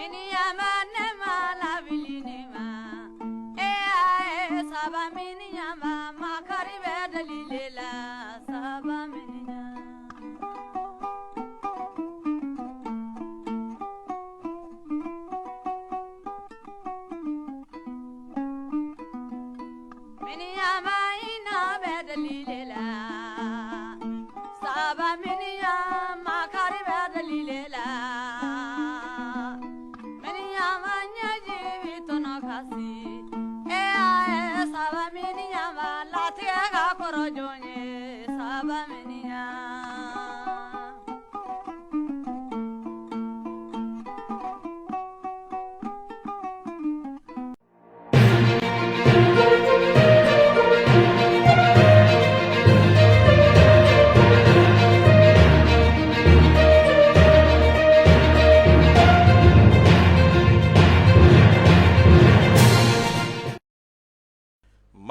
Miniyanba ne ma lawuli ne ma e y'a ye saba miniyanba makari bɛ deli le la saba miniyan. Miniyanba hinɛ bɛ deli le la saba miniyan makari bɛ deli le la miniyanba ɲɛji min tɔnɔ ka se e y'a ye saba miniyanba latigɛ ka kɔrɔ jɔn ye saba miniyan.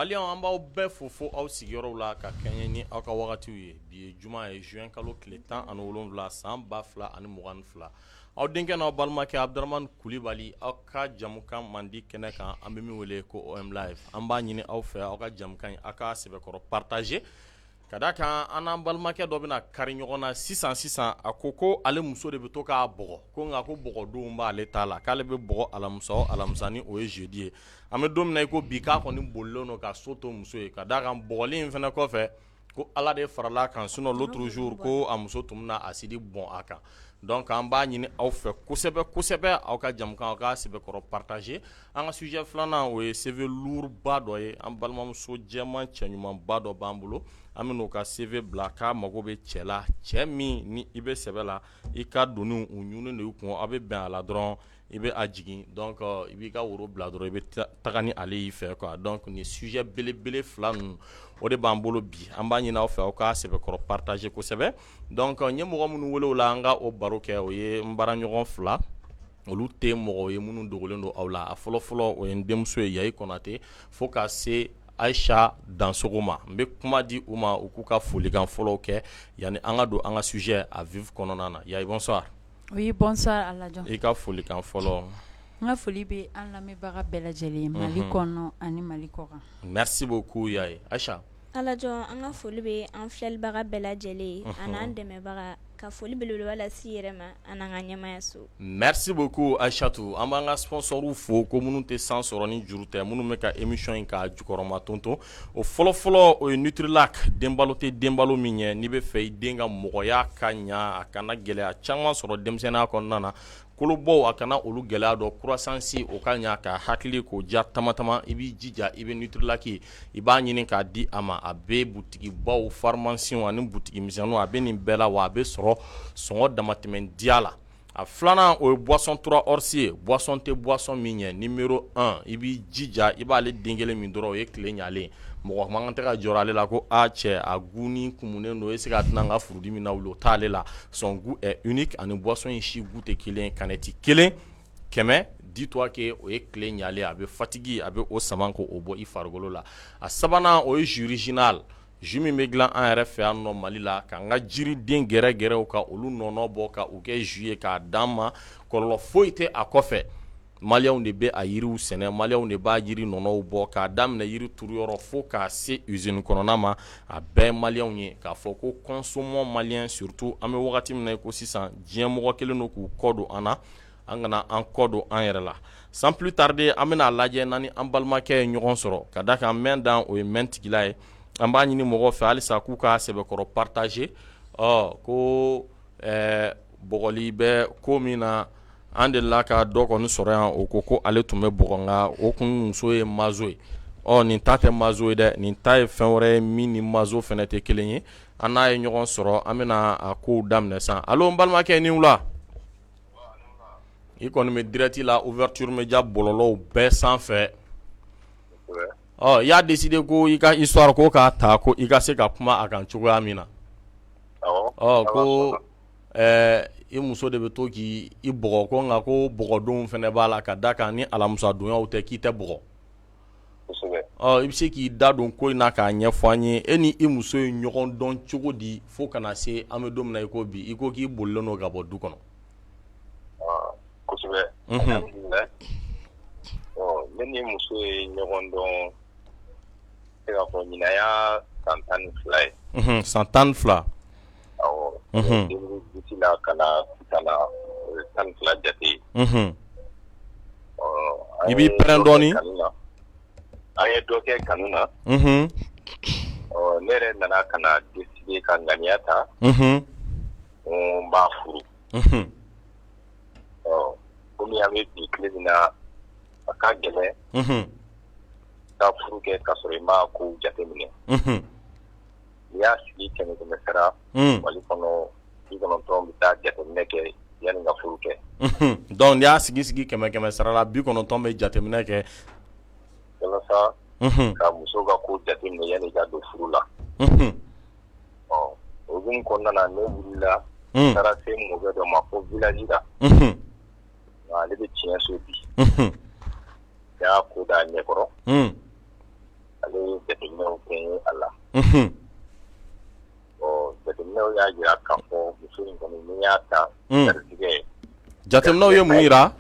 Maliyɛnw an b'aw bɛɛ fo fo aw sigiyɔrɔw la ka kɛɲɛ ni aw ka wagatiw ye bi ye juma ye juin kalo tile 17 san 2022 aw denkɛ n'aw balimakɛ Abdramane Kulibali aw ka jamukan mandi kɛnɛ kan an bɛ min wele ko OM live an b'a ɲini aw fɛ aw ka jamukan in aw k'a sɛbɛkɔrɔ partager ka d'a kan an n'an balimakɛ dɔ bɛna kari ɲɔgɔn na sisan sisan a ko ko ale muso de bɛ to k'a bugɔ ko nka ko bugɔdonw b'ale ta la k'ale bɛ bugɔ alamisa o alamisa ni o ye jeudi ye an bɛ don min na i ko bi k'a kɔni bolilen don ka so to muso ye ka d'a kan bugɔli in fana kɔfɛ ko Ala de farala a kan sinon l'autre jour ko a muso tun bɛna acide bɔn a kan donc an b'a ɲini aw fɛ kosɛbɛ kosɛbɛ aw ka jamukan aw k'a sɛbɛkɔrɔ partager an ka sujet filanan o ye CV lourd ba dɔ ye an balimamuso jɛman cɛɲumanba dɔ b'an bolo an bɛn'o ka CV bila k'a mago bɛ cɛ la cɛ min ni i bɛ sɛbɛ la i ka doniw u ɲunnen don i kun aw bɛ bɛn a la dɔrɔn i bɛ a jigin donc i b'i ka woro bila dɔrɔn i bɛ taga ni ale y'i fɛ quoi donc nin sujet belebele fila ninnu o de b'an bolo bi an b'a ɲini aw fɛ aw k'a sɛbɛkɔrɔ partager kosɛbɛ donc n ye mɔgɔ minnu wele o la an ka o baro kɛ o ye n baaraɲɔgɔn fila olu tɛ mɔgɔ ye minnu dogolen don aw la a fɔlɔfɔlɔ o ye n denmuso ye Yayi Konate fo ka se Ayisa Dansogo ma n bɛ kuma di u ma u k'u ka folikan fɔlɔw kɛ yanni an ka don an ka sujet à vif kɔnɔna na Yayi bonsoir Oui bonsoir Aladjɔn i ka folikan fɔlɔ n ka foli bɛ an lamɛnbaga bɛɛ lajɛlen ye Mali kɔnɔ ani Mali kɔkan merci beaucoup Yayi Ayisa Aladjɔn an ka foli bɛ an filɛlibaga bɛɛ lajɛlen ye an'an dɛmɛbaga ka foli belebeleba lase i yɛrɛ ma an'an ka ɲɛmaayaso merci beaucoup Ayisatu an b'an ka sponsorw fo ko minnu tɛ san sɔrɔ ni juru tɛ minnu bɛ ka émission in k'a jukɔrɔma tonton o fɔlɔfɔlɔ o ye Nutrilac denbalo tɛ denbalo min ɲɛ n'i bɛ fɛ i den ka mɔgɔya ka ɲa a kana gɛlɛya caman sɔrɔ denmisɛnninya kɔnɔna na kolobɔw a kana olu gɛlɛya dɔn croissance o ka ɲa ka hakili k'o ja tamatama i b'i jija i bɛ Nutrilac i b'a ɲini k'a di a ma a bɛ butigibaw pharmacie ani butigi misɛnninw a bɛ nin bɛɛ la wa a bɛ sɔrɔ sɔngɔ damatɛmɛ diya la a filanan o ye boisson 3 ors ye boisson tɛ boisson min ɲɛ numéro 1 i b'i jija i b'ale den kelen min dɔrɔn o ye tile ɲalen mɔgɔ man kan tɛ ka jɔrɔ ale la ko a cɛ a goût ni kumunen don est-ce que a tɛna n ka furudimi lawuli o t'ale la son goût est unique ani boisson in si goût tɛ kelen canette kelen kɛmɛ dis-toi que o ye tile ɲalen a bɛ fatigue a bɛ o sama k'o bɔ i farikolo la a sabanan o ye jus original jus min bɛ dilan an yɛrɛ fɛ yan nɔ Mali la k'an ka jiriden gɛrɛgɛrɛw ka olu nɔnɔ bɔ ka u kɛ jus ye k'a d'an ma kɔlɔlɔ foyi tɛ a kɔfɛ maliyɛnw de bɛ a yiriw sɛnɛ maliyɛnw de b'a jiri nɔnɔw bɔ k'a daminɛ yiri turuyɔrɔ fo k'a se usine kɔnɔna ma a bɛɛ maliyɛnw ye k'a fɔ ko consommons malien surtout an bɛ wagati min na i ko sisan diɲɛ mɔgɔ kelen don k'u kɔ don an na an kana an kɔ don an yɛrɛ la sans plus tarder an bɛna a lajɛ n'an ni an balimakɛ ye ɲɔgɔn sɔrɔ ka da kan mɛn dan o ye mɛn tigila ye an b'a ɲini mɔgɔw fɛ halisa k'u k'a sɛbɛkɔrɔ partager ɔ ko ɛɛ bugɔli bɛ ko min na an delila ka dɔ kɔni sɔrɔ yan o ko ko ale tun bɛ bugɔ nka o kun muso ye mazo ye ɔ nin ta tɛ mazo ye dɛ nin ta ye fɛn wɛrɛ ye min ni mazo fana tɛ kelen ye an n'a ye ɲɔgɔn sɔrɔ an bɛna a kow daminɛ san allo n balimakɛ i ni wula i kɔni bɛ direct la ouverture media bɔlɔlɔw bɛɛ sanfɛ ɔ i y'a décider ko i ka histoire ko k'a ta ko i ka se ka kuma a kan cogoya min na ɔ ko i muso de bɛ to k'i bugɔ ko nka ko bugɔdonw fana b'a la ka da kan ni alamusadonyaw tɛ k'i tɛ bugɔ ɔ i bɛ se k'i da don ko in na k'a ɲɛfɔ an ye e ni i muso ye ɲɔgɔn dɔn cogo di fo ka na se an bɛ don min na i ko bi i ko k'i bolilen don ka bɔ du kɔnɔ kosɛbɛ. Alhamdulillah. Ɔ, ne ni muso ye ɲɔgɔn dɔn, se k'a fɔ ɲinan y'a san 12 ye. San 12. Awɔ. 2010 la ka na sisan na, o ye 12 jate ye. Ɔ, an I b'i ye pɛrɛn dɔ kɛ dɔɔni. kanu na. An ye dɔ kɛ kanu na. Ɔ, ne yɛrɛ nana ka na décider ka ŋaniya ta. Ko n b'a furu. Ɔ, komi an bɛ bi tile min na, a ka gɛlɛn ka furu kɛ k'a sɔrɔ i m'a kow jateminɛ. N'i y'a sigi kɛmɛ kɛmɛ sara, Mali kɔnɔ 90 bɛ taa jateminɛ kɛ yanni ka furu kɛ. Donc n'i y'a sigi sigi kɛmɛ kɛmɛ sara la, 90 bɛ jateminɛ kɛ. Walasa ka muso ka ko jateminɛ yanni ka don furu la. Ɔ, o hukumu kɔnɔna na, ne wulila, taara se mɔkɛ dɔ ma fo village la. Nka ale bɛ tiɲɛ so bi. Ne y'a ko d'a ɲɛkɔrɔ. Ale ye jateminɛw kɛ n ye a la. Ɔ, jateminɛw y'a jira k'a fɔ muso in kɔni, ni y'a ta, garijɛgɛ. Jateminɛw ye mun jira?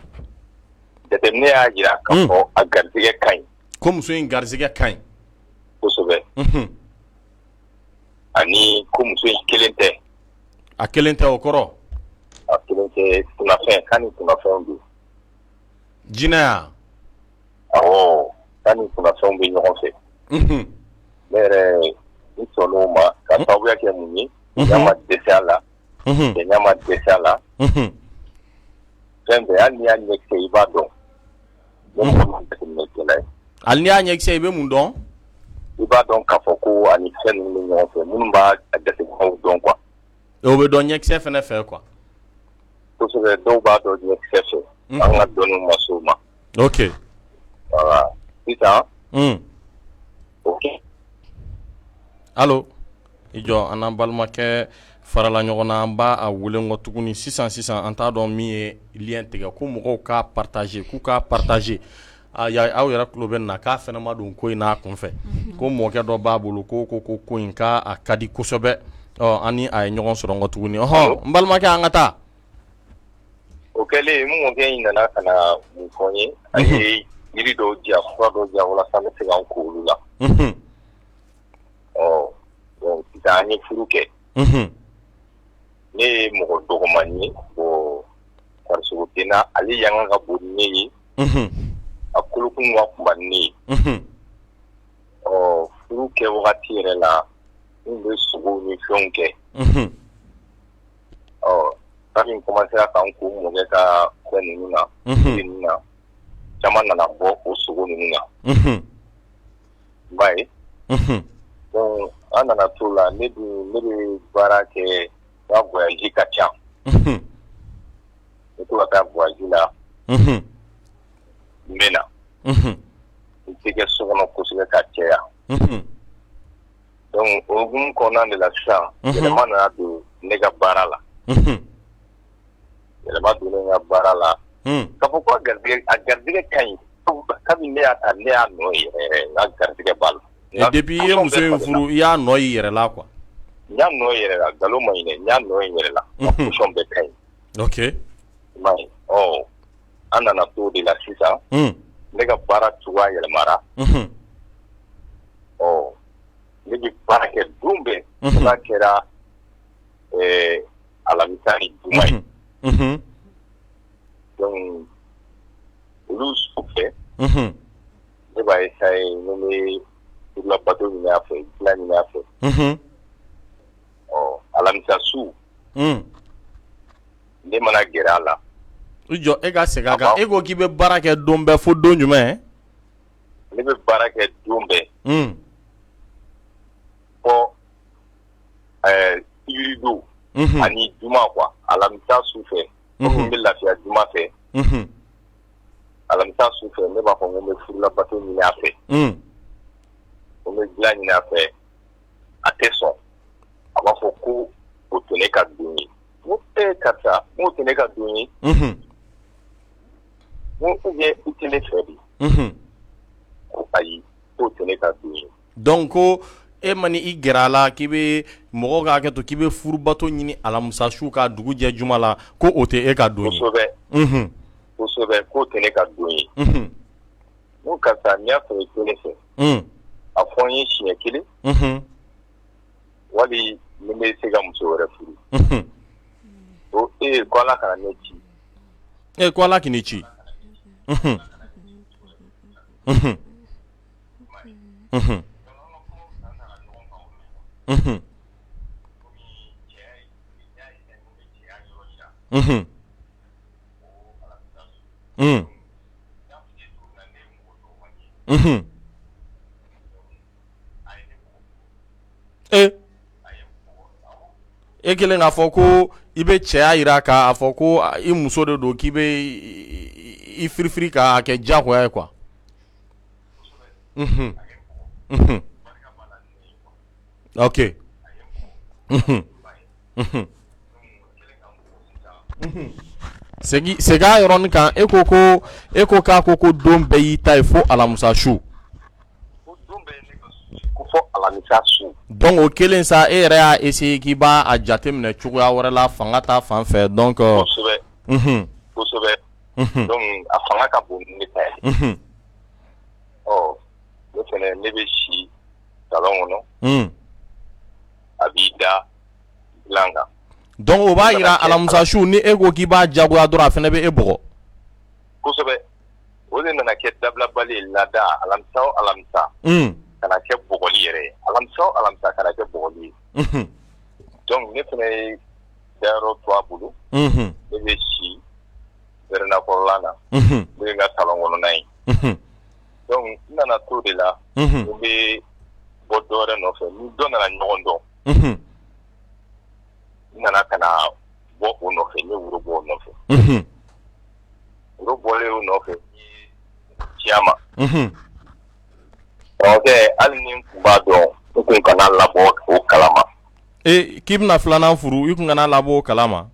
Jateminɛ y'a jira k'a fɔ a garijɛgɛ ka ɲi. Ko muso in garijɛgɛ ka ɲi. Kosɛbɛ. Ani ko muso in kelen tɛ. A kelen tɛ, o kɔrɔ? A kelen tɛ, kunnafɛn kan ni kunnafɛnw don. Jinɛ ya? Awɔ, kan ni kunnafɛnw bɛ ɲɔgɔn fɛ. Ne yɛrɛ n sɔnn'o ma ka sababuya kɛ mun ye? Bonya ma dɛsɛ a la. Cɛɲa ma dɛsɛ a la. Fɛn bɛɛ, hali n'i y'a ɲɛkisɛ i b'a dɔn. Ne mɔgɔ min jateminɛkɛla ye. Hali n'i y'a ɲɛkisɛ i bɛ mun dɔn? I b'a dɔn k'a fɔ ko ani fɛn ninnu bɛ ɲɔgɔn fɛ, minnu b'a jateminɛw dɔn quoi. O bɛ dɔn ɲɛkisɛ fɛnɛ fɛ quoi. Kosɛbɛ, dɔw b'a dɔn ɲɛkisɛ fɛ. An ka dɔnniw ma s'o ma. Ok. Voilà. Sisan. Ok. Allo. I jɔ, an n'an balimakɛ farala ɲɔgɔn na, an b'a a wele kɔ tuguni sisan sisan. An t'a dɔn min ye lien tigɛ, ko mɔgɔw k'a partager, k'u k'a partager. Aw yɛrɛ tulo bɛ na k'a fɛnɛ ma don ko in n'a kunfɛ, ko mɔkɛ dɔ b'a bolo ko ko ko ko in k'a a ka di kosɛbɛ. Ɔ, an ni a ye ɲɔgɔn sɔrɔ kɔ tuguni. Ɔhɔn, n balimakɛ, an ka taa. O kɛlen, n mɔkɛ in nana ka na mun fɔ n ye? A ye yiri dɔw di yan, fura dɔw di yan, walasa n bɛ se ka n ko olu la. Ɔ, donc sisan an ye furu kɛ. Ne ye mɔgɔ dɔgɔmani ye, bon, farisogo tɛ n na, ale yanga ka bon ni ne ye. A kolokun ka kunba ni ne ye. Ɔ, furu kɛ wagati yɛrɛ la, n bɛ sogow ni fɛnw kɛ. Ɔ, kabini n commencé ka n ko n mɔkɛ ka fɛn ninnu na, ninnu na, caman nana bɔ o sogo ninnu na. I b'a ye. Donc an nana t'o la, ne dun ne bɛ baara kɛ, n ka voyage ka ca. N bɛ to ka taa voyage la. N bɛ na. N tɛ kɛ so kɔnɔ kosɛbɛ ka caya. Donc o hukumu kɔnɔna de la sisan, yɛlɛma nana don ne ka baara la. Yɛlɛma donnen n ka baara la. K'a fɔ ko a garijɛgɛ, a garijɛgɛ ka ɲi. Kabini ne y'a ta, ne y'a nɔ ye yɛrɛ yɛrɛ, n ka garijɛgɛ b'a la. Et depuis i ye muso in furu, i y'a nɔ y'i yɛrɛ la quoi. N y'a nɔ ye yɛrɛ la, nkalon ma ɲi dɛ, n y'a nɔ ye n yɛrɛ la. N ka position bɛɛ ka ɲi. Ok. I m'a ye, ɔ, an nana t'o de la sisan. Ne ka baara cogoya yɛlɛmara. Ɔ, ne bɛ baara kɛ don bɛɛ. N'a kɛra alamisa ni juma ye. Donc olu su fɛ, ne b'a essayer n bɛ furulabato ɲini a fɛ, dilan ɲini a fɛ. Ɔ, alamisa su, ne mana gɛrɛ a la. I jɔ, e ka segin a kan, e ko k'i bɛ baara kɛ don bɛɛ fo don jumɛn? Ne bɛ baara kɛ don bɛɛ. Fɔ sibiri don ani juma quoi, alamisa su fɛ. Komi n bɛ lafiya juma fɛ. Alamisa su fɛ, ne b'a fɔ n ko n bɛ furulabato ɲini a fɛ. Ko n bɛ dilan ɲini a fɛ. A tɛ sɔn. A b'a fɔ ko o tɛ ne ka don ye. N ko ee karisa, n k'o tɛ ne ka don ye. N ko ou bien i tɛ ne fɛ de. Ko ayi, k'o tɛ ne ka don ye. Donc ko e ma i gɛrɛ a la k'i bɛ mɔgɔ k'a kɛ to k'i bɛ furubato ɲini alamisa su ka dugu jɛ juma la, ko o tɛ e ka don ye. Kosɛbɛ. Kosɛbɛ, k'o tɛ ne ka don ye. N ko karisa, n'i y'a sɔrɔ i tɛ ne fɛ, a fɔ n ye siɲɛ kelen, wali ni bɛ se ka muso wɛrɛ furu. Ko ee, ko Ala kana ne ci. E ko Ala k'i ci. Mhm. Mhm. Mhm. Mhm. Mm. Mhm. E e kelen k'a fɔ ko i bɛ cɛya jira k'a fɔ ko i muso de don, k'i bɛ i firifiri k'a kɛ diyagoya ye quoi. Mhm. Mhm. Ok. Mhm. Mhm. Segin segin a yɔrɔnin kan. E ko k'a ko don bɛɛ y'i ta ye fo alamisa su. Ko fo alamisa su. Donc o kelen sa, e yɛrɛ y'a essayer k'i b'a a jateminɛ cogoya wɛrɛ la, fanga ta fan fɛ, donc. Kosɛbɛ. Kosɛbɛ. Donc a fanga ka bon ni ne ta ye. Ɔ, ne fana, ne bɛ si salon kɔnɔ. A b'i da dilan kan. Donc o b'a jira alamisa su, ni e ko k'i b'a jagoya dɔrɔn, a fana bɛ e bugɔ. Kosɛbɛ, o de nana kɛ dabilabali ye laada, alamisa o alamisa. Ka na kɛ bugɔli yɛrɛ ye, alamisa o alamisa ka na kɛ bugɔli ye. Donc ne fana ye dayɔrɔ to a bolo. Ne bɛ si véranda kɔrɔla na. Ne ye n ka salon kɔnɔna ye. Donc n nana to de la. N bɛ bɔ dɔ wɛrɛ nɔfɛ, ni dɔ nana ɲɔgɔn dɔn. N nana ka na bɔ o nɔfɛ, n ye woro bɔ o nɔfɛ. Woro bɔlen o nɔfɛ, n ye ci a ma. Karamɔgɔkɛ, hali ni n tun b'a dɔn, n kun kana labɔ o kalama. E k'i bɛna filanan furu, i kun kana labɔ o kalama.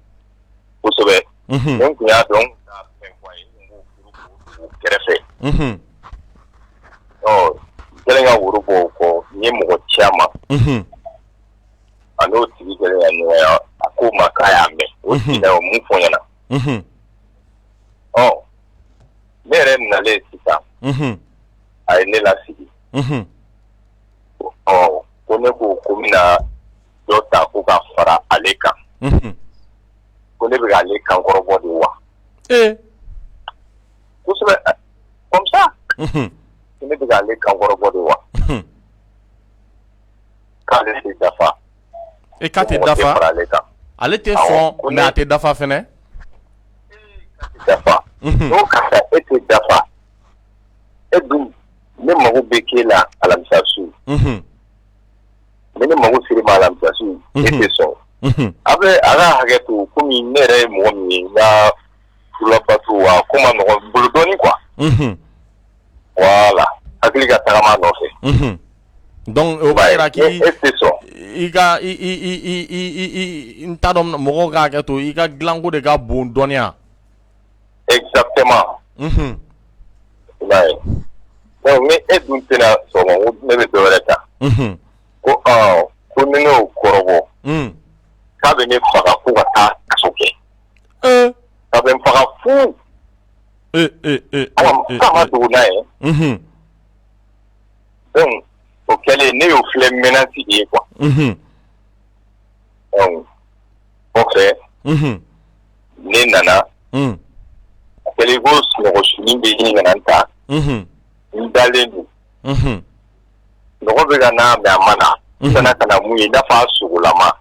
Kosɛbɛ. Ni n tun y'a dɔn, n tun t'a fɛn fɔ a ye, n tun b'o furu k'o dogo kɛrɛfɛ. Ɔ, n kɛlen ka woro bɔ o kɔ, n ye mɔgɔ ci a ma. A n'o tigi kɛlen ka ɲɔgɔn, a ko ma k'a y'a mɛn o tigi o mun fɔ ɲɛna. Ɔ, ne yɛrɛ nalen sisan, a ye ne lasigi. Ɔ, ko ne ko n bɛna dɔ ta ko ka fara ale kan. Ko ne bɛ k'ale kankɔrɔbɔ de wa? Kosɛbɛ, comme ça. Ko ne bɛ k'ale kankɔrɔbɔ de wa? K'ale tɛ dafa. E k'a tɛ dafa, ale tɛ sɔn, mais a tɛ dafa fɛnɛ. Dafa n'o karisa, e tɛ dafa, e dun ne mago bɛ k'e la alamisa su. Ni ne mago sera ma alamisa su, e tɛ sɔn. A bɛ a ka hakɛ to, komi ne yɛrɛ ye mɔgɔ min ye, n ka furulabato wa ko ma nɔgɔn n bolo dɔɔnin quoi. Voilà, hakili ka tagama a nɔfɛ. Donc o b'a jira k'i e tɛ sɔn. I ka i i i i i n t'a dɔn, mɔgɔw ka hakɛ to, i ka dilanko de ka bon dɔɔniya. Exactement. I m'a ye, donc ni e dun tɛna sɔn ma, ko ne bɛ dɔ wɛrɛ ta. Ko ɔ, ko ni ne y'o kɔrɔbɔ, k'a bɛ ne faga fo ka taa kaso kɛ. K'a bɛ n faga fu. K'a ma dogo n'a ye. Donc o kɛlen, ne y'o filɛ menace de ye quoi. Donc kɔfɛ, ne nana, a kɛlen ko sunɔgɔ sunin bɛ ɲini ka na n ta. N dalen don. Sunɔgɔ bɛ ka na, mais a ma na. N nana ka na mun ye, i n'a fɔ a sogolama.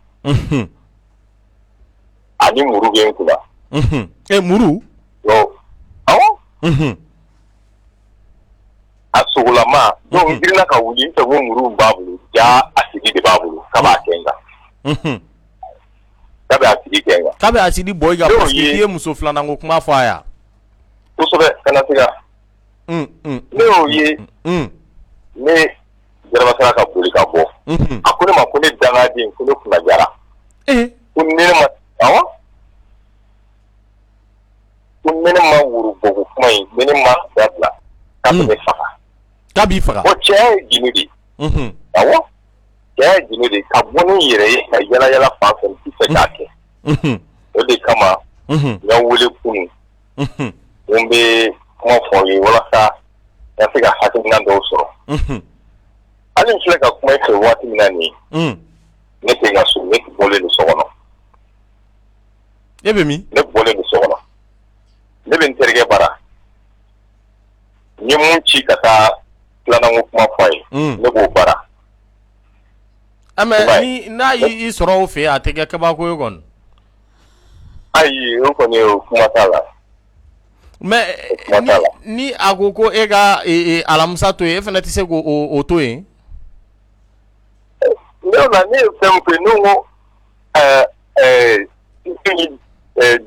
Ani muru bɛ n kunna. E, muru? Awɔ. A sogolama. Donc n girinna ka wuli, n fɛ ko muru b'a bolo, ja acide de b'a bolo, k'a b'a kɛ n kan. K'a bɛ acide kɛ n kan. K'a bɛ acide bɔ i kan parce que k'i ye muso filanan ko kuma fɔ a ye. Kosɛbɛ, kana se ka. Ne y'o ye. Ne garabasara ka boli ka bɔ. A ko ne ma ko ne dangaden, ko ne kunna jara. Ko ni ne ma, awɔ. Ko ni ne ma woro bɔ ko kuma in, ni ne ma dabila, k'a bɛ ne faga. K'a b'i faga. Bon, cɛya ye gindo de ye. Awɔ. Cɛya ye gindo de ye, ka bɔ ni yɛrɛ ye ka yala yala fan fɛ, n tɛ fɛ k'a kɛ. O de kama, n y'aw wele kunun. N bɛ kuma fɔ aw ye walasa n ka se ka hakilina dɔw sɔrɔ. Hali n filɛ ka kuma i fɛ waati min na nin ye, ne tɛ n ka so, ne bɔlen don so kɔnɔ. E bɛ min? Ne bɔlen don so kɔnɔ. Ne bɛ n terikɛ bara. N ye mun ci ka taa filananko kuma fɔ a ye, ne b'o bara. Mais ni n'a y'i sɔrɔ o fɛ yen, a tɛ kɛ kabako ye kɔni. Ayi, o kɔni o kuma t'a la. Mais ni a ko ko e ka alamisa to yen, e fana tɛ se k'o to yen? Ne ne ye fɛn fɔ, ne ko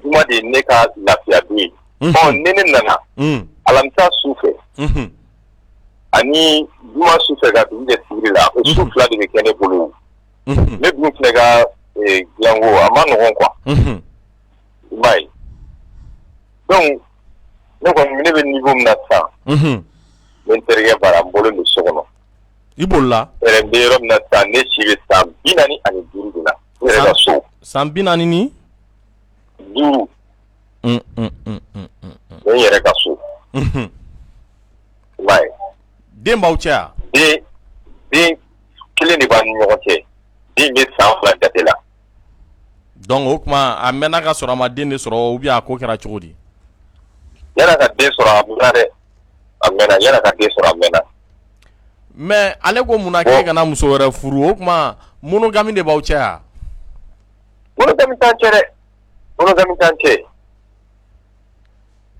juma de ye ne ka lafiya don ye. Ɔ ni ne nana alamisa su fɛ ani juma su fɛ ka dugu jɛ sibiri la, o su fila de bɛ kɛ ne bolo. Ne dun filɛ ka dilanko a ma nɔgɔn quoi. I m'a ye, donc ne kɔni ne bɛ niveau min na sisan, n bɛ n terikɛ bara, n bɔlen don so kɔnɔ. I bolila? Yɛrɛ n bɛ yɔrɔ min na sisan, ne si bɛ san 45 de la, n yɛrɛ ka so. San 45? N bɛ n yɛrɛ ka so. I m'a ye. Den b'aw cɛ wa? Den kelen de b'an ni ɲɔgɔn cɛ, den bɛ san 2 jate la. Donc o tuma a mɛnna ka sɔrɔ a ma den de sɔrɔ ou bien a ko kɛra cogo di? Yan'a ka den sɔrɔ a mɛnna dɛ, a mɛnna, yan'a ka den sɔrɔ a mɛnna. Mais ale ko mun na k'e kana muso wɛrɛ furu, o tuma monogamie de b'aw cɛ wa? Monogamie t'an cɛ dɛ, monogamie t'an cɛ.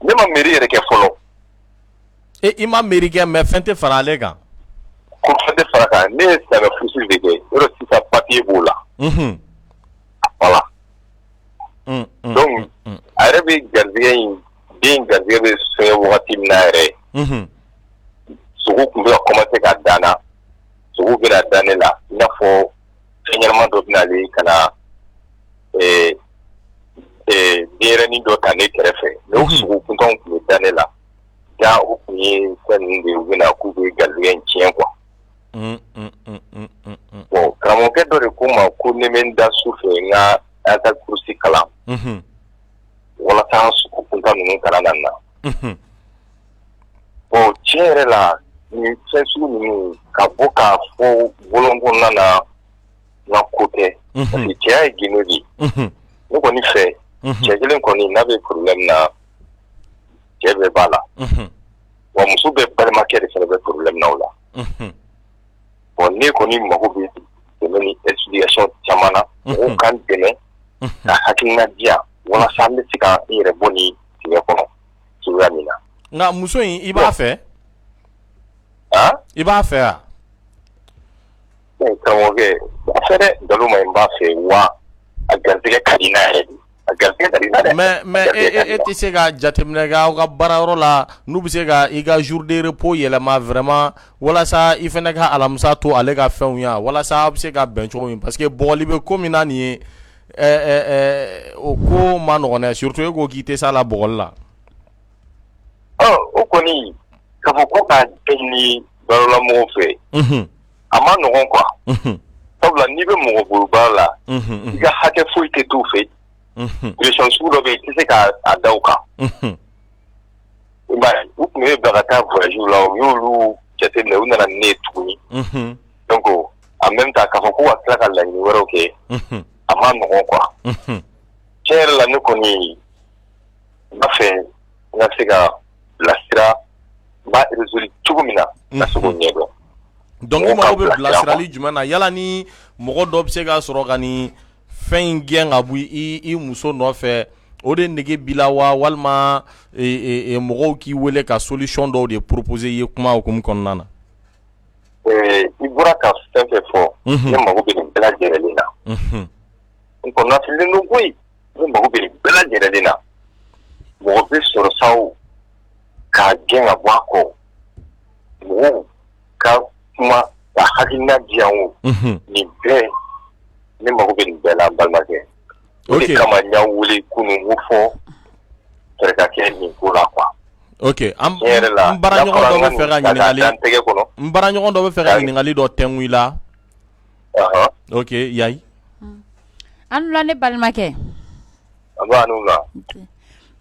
Ne ma mairie yɛrɛ kɛ fɔlɔ. E i ma mairie kɛ mais fɛn tɛ fara ale kan? Ko fɛn tɛ fara kan, ne ye silamɛ furusiri de kɛ, yɔrɔ sisan papier b'o la. Voilà. Donc a yɛrɛ bɛ garijɛgɛ in, den garijɛgɛ bɛ fɛngɛ wagati min na yɛrɛ. Sogo tun bɛ ka commencer ka dan na, sogo bɛna dan ne la, i n'a fɔ fɛn ɲɛnama dɔ bɛna ale ka na denyɛrɛnin dɔ ta ne kɛrɛfɛ. Mais o sogo kuntanw tun bɛ da ne la. Ja o tun ye fɛn ninnu de ye, u bɛna k'u bɛ garijɛgɛ in tiɲɛ quoi. Bon karamɔgɔkɛ dɔ de ko n ma ko ne bɛ n da su fɛ n ka ayatal kurusi kalan. Walasa sogo kuntan ninnu kana na n na. Bon tiɲɛ yɛrɛ la, nin fɛn sugu ninnu ka bɔ k'a fɔ bɔlɔn kɔnɔna na, n ka ko tɛ. Parce que cɛya ye gundo de ye. Ne kɔni fɛ, cɛ kelen kɔni n'a bɛ problème na, cɛ bɛɛ b'a la. Wa muso bɛɛ balimakɛ de fana bɛ problème na o la. Bon ne kɔni mago bɛ dɛmɛ ni explication caman na. Mɔgɔw ka n dɛmɛ ka hakilina di yan walasa an bɛ se ka n yɛrɛ bɔ nin dingɛ kɔnɔ cogoya min na. Nka muso in i b'a fɛ? I b'a fɛ wa? Karamɔgɔkɛ, n b'a fɛ dɛ, nkalon ma ɲi, n b'a fɛ wa a garijɛgɛ ka di n na yɛrɛ de. A garijɛgɛ ka di n na dɛ. Mais e tɛ se ka jateminɛ kɛ aw ka baarayɔrɔ la n'u bɛ se ka i ka jour de repos yɛlɛma vraiment walasa i fana ka alamisa to ale ka fɛnw ye walasa aw bɛ se ka bɛn cogo min parce que bɔgɔli bɛ ko min na nin ye, o ko ma nɔgɔn dɛ, surtout e ko k'i tɛ s'a la bɔgɔli la. O kɔni k'a fɔ ko k'a ɲini baaralamɔgɔw fɛ, a ma nɔgɔn quoi. Sabula n'i bɛ mɔgɔ bolo baara la, i ka hakɛ foyi tɛ t'u fɛ. Pression sugu dɔ bɛ yen, i tɛ se k'a da u kan. I m'a ye, u tun bɛ bila ka taa voyage la, u y'olu jateminɛ, u nana ni ne ye tuguni. Donc en même temps k'a fɔ ko ka tila ka laɲini wɛrɛw kɛ, a ma nɔgɔn quoi. Tiɲɛ yɛrɛ la, ne kɔni n b'a fɛ n ka se ka bilasira, n b'a résoudre cogo min na, n ka se k'o ɲɛdɔn. Donc i mago bɛ bilasirali jumɛn na? Yala ni mɔgɔ dɔ bɛ se ka sɔrɔ ka nin fɛn in gɛn ka bɔ i muso nɔfɛ, o de nege b'i la wa, walima mɔgɔw k'i wele ka solution dɔw de proposer i ye kuma hukumu kɔnɔna na? I bɔra ka fɛn fɛn fɔ, ne mago bɛ nin bɛɛ lajɛlen na. N kɔnɔnafililen don koyi, ne mago bɛ nin bɛɛ lajɛlen na. Mɔgɔ bɛ sɔrɔ sa o, k'a gɛn ka bɔ a kɔ, mɔgɔw ka kuma ka hakilina di yan o, nin bɛɛ, ne mago bɛ nin bɛɛ la, n balimakɛ. O de kama n y'aw wele kunun, n ko fɔ fɛɛrɛ ka kɛ nin ko la quoi. Ok, an baaraɲɔgɔn dɔ bɛ fɛ ka ɲininkali, n baaraɲɔgɔn dɔ bɛ fɛ ka ɲininkali dɔ tɛnku i la. Ok, Yayi. An wula ne balimakɛ. Nba, a ni wula.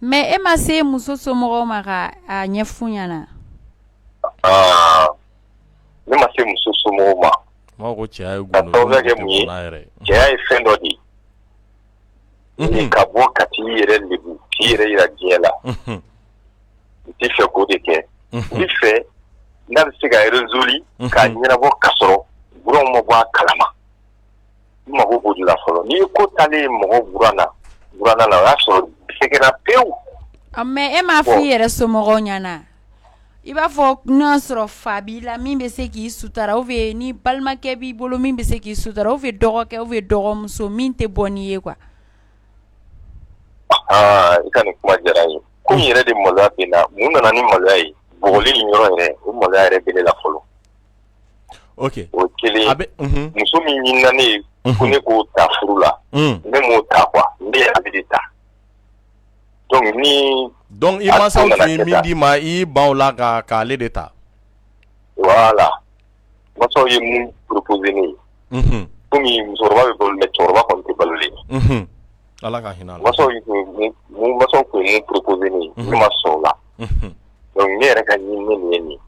Mais e ma se muso somɔgɔw ma ka a ɲɛf'u ɲɛna? Aa, ne ma se muso somɔgɔw ma. N ko cɛya ye Ka gundo sababuya kɛ mun ye? yɛrɛ. Cɛya ye fɛn dɔ de ye. Ka bɔ ka t'i yɛrɛ lebu, k'i yɛrɛ yira diɲɛ la. N tɛ fɛ k'o de kɛ. N bɛ fɛ n'a bɛ se ka résolu k'a ɲɛnabɔ ka sɔrɔ buranw ma bɔ a kalama. N mago b'o de la fɔlɔ. N'i ye ko taalen ye mɔgɔ buran na, buranna la, o y'a sɔrɔ sɛgɛnna pewu. Mais e m'a fɔ i yɛrɛ somɔgɔw ɲɛna? I b'a fɔ n'a sɔrɔ fa b'i la min bɛ se k'i sutara, ou bien ni balimakɛ b'i bolo min bɛ se k'i sutara, ou bien dɔgɔkɛ ou bien dɔgɔmuso min tɛ bɔ n'i ye quoi. Aa, i ka nin kuma diyara n ye. Ko in yɛrɛ de maloya bɛ n na. Mun nana ni maloya ye? Bugɔli nin yɔrɔ yɛrɛ, o maloya yɛrɛ bɛ ne la fɔlɔ. Ok. O kelen. A bɛ Muso min ɲinina ne ye ko ne k'o ta furu la, ne m'o ta quoi, ne ye ale de ta. Donc ni Donc i a mansaw ko nana tun ye kɛ min tan. d'i ma, i y'i ban o la ka k'ale de ta. Voilà. Mansaw ye mun proposer ne ye. Komi musokɔrɔba bɛ balo mais cɛkɔrɔba kɔni tɛ balolen. Ala ka hinɛ a la. Mansaw tun ye mun proposer ne ye, ne ma sɔn o la. Donc ne yɛrɛ ka ɲinini nin ye nin ye.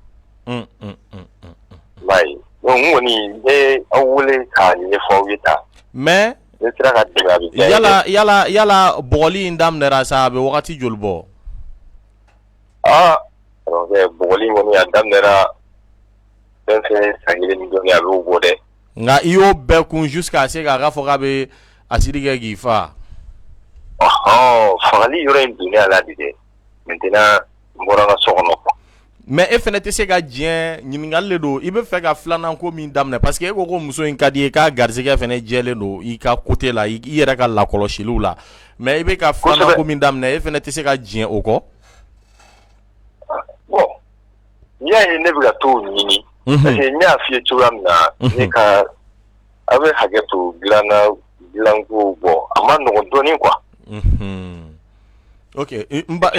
I m'a ye. Donc n kɔni n bɛ aw wele k'a ɲɛfɔ aw ye tan. Mais Ne sera ka dɛmɛ, a bɛ diya n ye dɛ. Yala bugɔli in daminɛra sa, a bɛ wagati joli bɔ? Aa, karamɔgɔkɛ, bugɔli in kɔni a daminɛra fɛn fɛn san kelen ni dɔɔnin, a b'o bɔ dɛ. Nka i y'o bɛɛ kun jusqu'à ce k'a fɔ k'a bɛ acide kɛ k'i fa. Ɔhɔn, fagali yɔrɔ in donnen a la de dɛ. Maintenant n bɔra n ka so kɔnɔ quoi. Mais e fana tɛ se ka diɲɛ ɲininkali de don, i bɛ fɛ ka filanan ko min daminɛ, parce que e ko ko muso in ka di i ye, k'a garisɛgɛ fana jɛlen don i ka côté la, i yɛrɛ ka lakɔlɔsiliw la, mais i bɛ ka filanan ko min daminɛ, e fana tɛ se ka diɲɛ o kɔ. Bon, n'i y'a ye ne bɛ ka t'o ɲini, parce que n y'a f'i ye cogoya min na, ne ka aw bɛ hakɛ to dilanna dilanko, bon, a ma nɔgɔn dɔɔnin quoi. Ok, n baara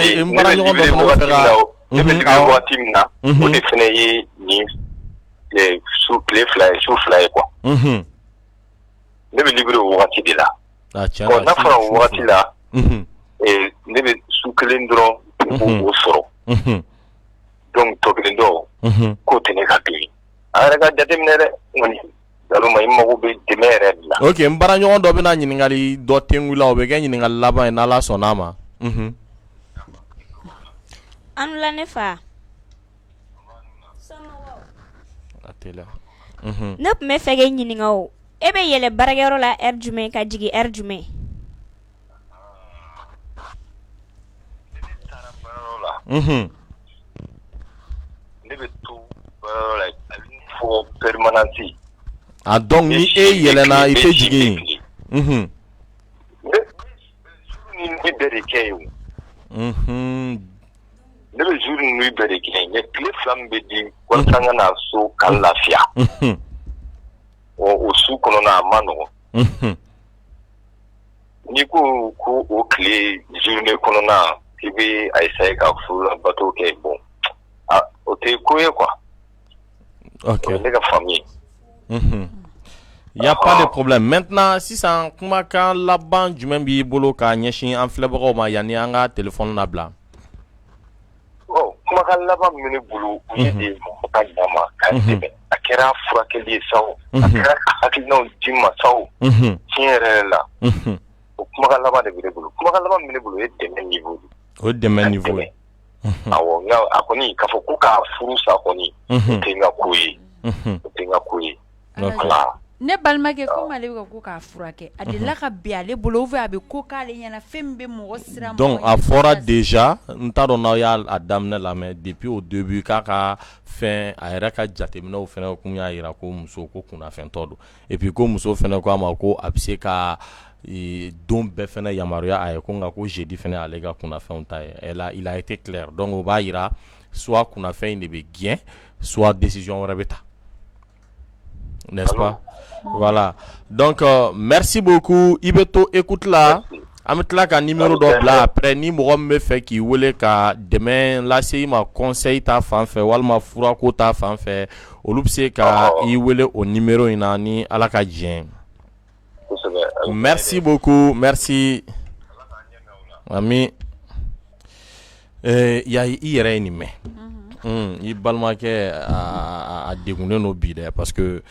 ɲɔgɔn dɔ fana bɛ fɛ ka Ne bɛ libéré waati min na, o de fana ye nin su tile 2 ye, su 2 ye quoi. Ne bɛ libéré o wagati de la. Bon, n'a fɔra o wagati la, ne bɛ su kelen dɔrɔn o sɔrɔ. Donc tɔ kelen dɔ, k'o tɛ ne ka don ye. A yɛrɛ ka jateminɛ dɛ, n kɔni Galoma, i mago bɛ dɛmɛ yɛrɛ de la. Ok, n baara ɲɔgɔn dɔ bɛna ɲininkali dɔ tengu la, o bɛ kɛ ɲininkali laban ye n'Ala sɔnna a ma. An la ne fa. Ne tun bɛ fɛ k'e ɲininka o, e bɛ yɛlɛ baarakɛyɔrɔ la heure jumɛn ka jigin heure jumɛn? Ne bɛ to baarayɔrɔ la fo permanence. Ah, donc ni e yɛlɛnna, i tɛ jigin yen. Ne bɛ jour ni nuit bɛɛ de kɛ yen. Ne bɛ jour ni nuit bɛɛ de kɛ yen, mais tile 2 min bɛ di walasa n ka na so ka n lafiya. O su kɔnɔna a ma nɔgɔn. N'i ko ko o tile journée kɔnɔna k'i bɛ a essayer ka furu la bato kɛ, bon, o tɛ ko ye quoi. Ok. O ye ne ka faamu ye. Y a pas de problème. Maintenant, sisan kumakan laban jumɛn b'i bolo k'a ɲɛsin an filɛbagaw ma yanni an ka téléphone labila? Bon, kumakan laban min bɛ ne bolo, o ye de mɔgɔ ka ɲa ma k'a dɛmɛ. A kɛra furakɛli ye sa o, a kɛra ka hakilinaw di n ma sa o, tiɲɛ yɛrɛ yɛrɛ la, o kumakan laban de bɛ ne bolo. Kumakan laban min bɛ ne bolo, o ye dɛmɛ niveau de ye. O ye dɛmɛ niveau ye. Awɔ, nka a kɔni k'a fɔ ko k'a furu sa kɔni, o tɛ n ka ko ye. O tɛ n ka ko ye. Voilà. Ne balimakɛ, komi ale bɛ ko k'a furakɛ, a delila ka bin ale bolo ou bien a bɛ ko k'ale ɲɛna fɛn min bɛ mɔgɔ siran? Donc a fɔra déjà, n t'a dɔn n'aw y'a daminɛ lamɛn depuis au début, k'a ka fɛn a yɛrɛ ka jateminɛw fana kun y'a jira ko muso ko kunnafɛntɔ don, et puis ko muso fana ko a ma ko a bɛ se ka don bɛɛ fana yamaruya a ye, ko nka ko jeudi fana ale ka kunnafɛnw ta ye. Elle a il a été clair. Donc o b'a jira soit kunnafɛn in de bɛ gɛn, soit décision wɛrɛ bɛ ta, n'est-ce pas? Voilà. Donc merci beaucoup. I bɛ to écoute la, an bɛ tila ka numéro dɔ bila après, ni mɔgɔ min bɛ fɛ k'i wele ka dɛmɛ lase i ma, conseil ta fan fɛ walima furako ta fan fɛ, olu bɛ se ka i wele o numéro in na ni Ala ka diɲɛ. Merci beaucoup, merci. Ami. Yayi, i yɛrɛ ye nin mɛn, i balimakɛ a degunnen don bi dɛ, parce que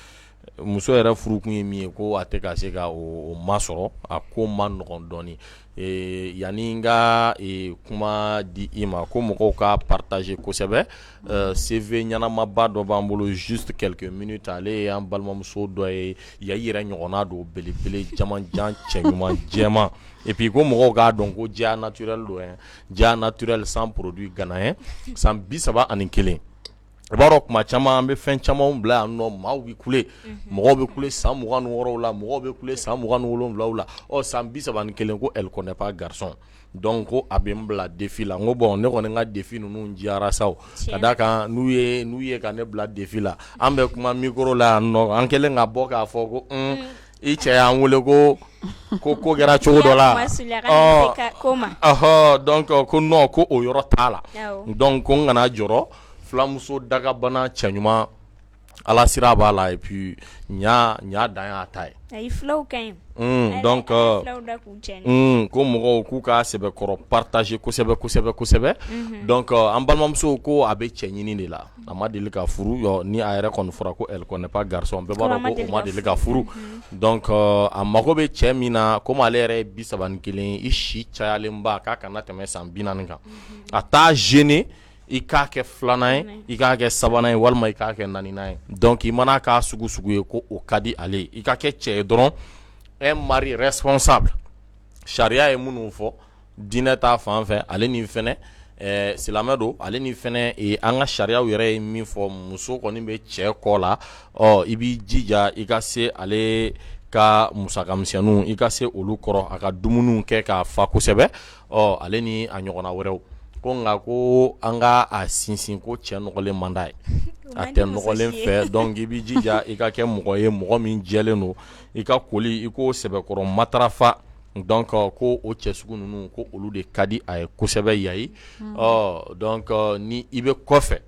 muso yɛrɛ furukun ye min ye, ko a tɛ ka se ka o masɔrɔ, a ko ma nɔgɔn dɔɔnin. Yanni n ka kuma di i ma, ko mɔgɔw ka partager kosɛbɛ. CV ɲɛnamaba dɔ b'an bolo, juste quelques minutes. Ale ye an balimamuso dɔ ye, Yayi yɛrɛ ɲɔgɔnna don, belebele, jamanjan, cɛ ɲuman, jɛman. Et puis ko mɔgɔw k'a dɔn ko jɛya naturel don, jɛya naturel sans produit ghanéen, san 31. I b'a dɔn, kuma caman an bɛ fɛn camanw bila yan nɔ, maaw bɛ kule, mɔgɔw bɛ kule san 26 la, mɔgɔw bɛ kule san 27 la. Ɔ, san 31, ko elle connaît pas garçon. Donc ko a bɛ n bila défi la. N ko bon, ne kɔni ka défi ninnu diyara sa, ka d'a kan n'u ye ka ne bila défi la, an bɛ kuma micro la yan nɔ, an kɛlen ka bɔ k'a fɔ ko i cɛ y'an wele ko ko ko kɛra cogo dɔ la, ɔhɔ. Donc ko non, ko o yɔrɔ t'a la. Donc ko n kana jɔrɔ, filamuso dagabana cɛ ɲuman, Ala sira b'a la, et puis ɲa ɲa dan y'a ta ye. Ayi, filaw ka ɲi. Donc ko mɔgɔw k'u ka sɛbɛkɔrɔ partager kosɛbɛ kosɛbɛ kosɛbɛ. Donc an balimamuso ko a bɛ cɛ ɲini de la, a ma deli ka furu. Ni a yɛrɛ kɔni fɔra ko elle connaît pas garçon, bɛɛ b'a dɔn ko o ma deli ka furu. Donc a mago bɛ cɛ min na, komi ale yɛrɛ ye 31, i si cayalenba k'a kana tɛmɛ san 40 kan. A t'a gêner i k'a kɛ filanan ye, i k'a kɛ sabanan ye, walima i k'a kɛ naaninan ye. Donc i mana k'a sugu sugu ye, ko o ka di ale ye. I ka kɛ cɛ ye dɔrɔn, un mari responsable, sariya ye minnu fɔ diinɛ ta fan fɛ, ale ni fɛnɛ silamɛ don, ale ni fɛnɛ an ka sariyaw yɛrɛ ye min fɔ, muso kɔni bɛ cɛ kɔ la. Ɔ, i b'i jija i ka se ale ka musaka misɛnninw, i ka se olu kɔrɔ, a ka dumuniw kɛ k'a fa kosɛbɛ. Ɔ, ale ni a ɲɔgɔnna wɛrɛw. Ko nka ko an ka a sinsin ko cɛ nɔgɔlen man d'a ye, a tɛ nɔgɔlen fɛ. Donc i b'i jija i ka kɛ mɔgɔ ye, mɔgɔ min jɛlen don, i ka koli, i k'o sɛbɛkɔrɔ matarafa. Donc ko o cɛ sugu ninnu, ko olu de ka di a ye kosɛbɛ, Yayi. Ɔ, donc ni i bɛ kɔfɛ,